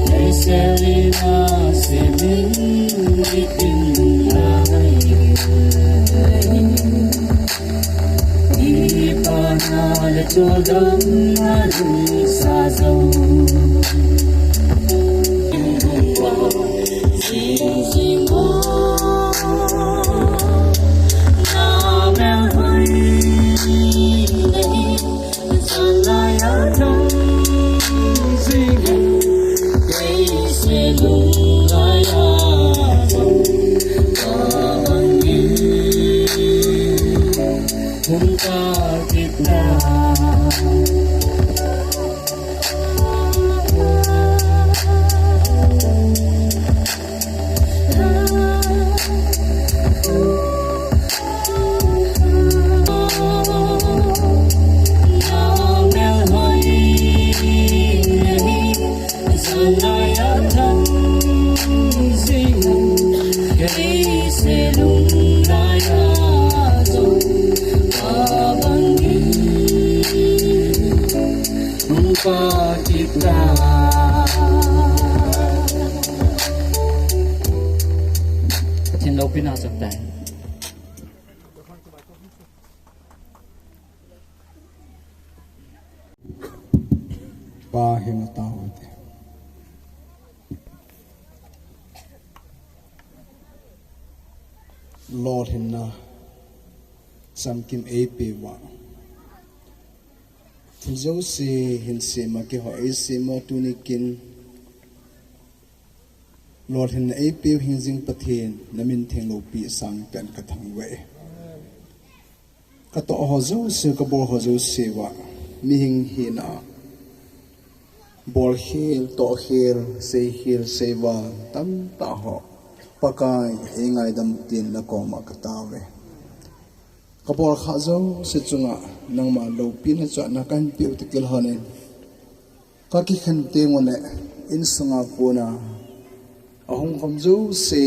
Leiset li na semin bikin lai. Ipana le chodam na lung sa zo. Zing zing mo na mel hoi. Pathen loupina chang tai. Pa henga tao te. Lolhinna chamkim eipeuva, thil jouse hin sema keiho eisema tuni kin lolhinna eipeu hingjing Pathen, namin theng loupi sangpen kathangvah e. Katoh ho jouse, kabol ho jouse uva, mihing hina, bolkhel, tohkhel, seikhel, seival tamtah ho Pakai eingaidam tin nakoma katao e. Kabol kha jouse chunga nangma loupina chu ana kahin peuve ti kilhonin, kakikhen teng uleh insunga kona ahung khom jouse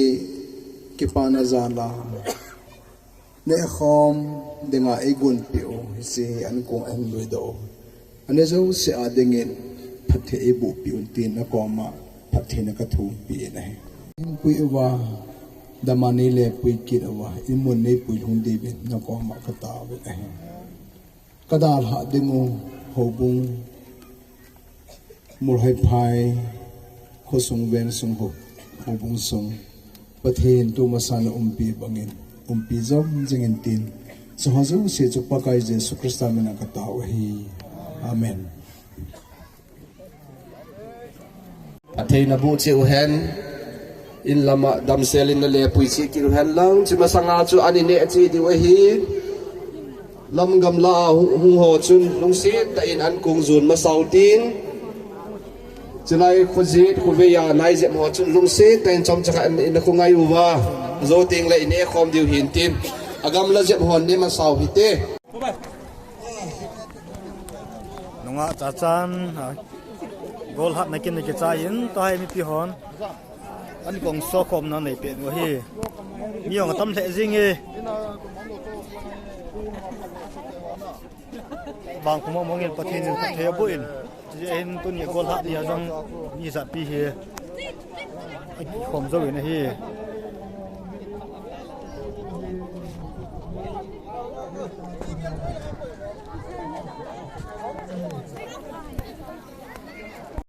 kipana jala nehkhom dinga eigonpeh u, hiche hi ankong ahin luidoh u, aneh jouse a dingin phatthei eibohpeh un tin nakoma phattheina kathumpi in ahi. Hinpui uva, dama neilepui kit uva, imun neipui lhung diuvin nakoma katao in ahi. Kadalhah dingu houbung, Molhoiphai khosung vengsung ho, houbung sung, Pathen tumasana umpi bangin umpi jom jingin tin, chuho jouse chu Pakai Jesu Christa mina katao ahi. Amen. Athei naboh cheh uhen, in lama damsel in nalepui cheh kit uhen lang, hiche masanga chu an ineh cheh diu ahi. Lam gamla a hung, hung ho chun lungset tah in ankong jon masa utin, chulai khojet khovei a nai jep ho chun lungset tah in chomcha khat in, in nakhongai uva, jou tengle ineh khom diu hintin, agamla jep hon ne masa u hite. Nungah chachan, a, golhatna kin kichai in, tua hi mipi hon ankong sokhomna neipeh u ahi. Mi jong atam lheh jing e. Bang khum mong in Pathen in phatthei aboh in, hiche hin tuni golhat ni a jong mi jahpi hi akikhom jouvin ahi.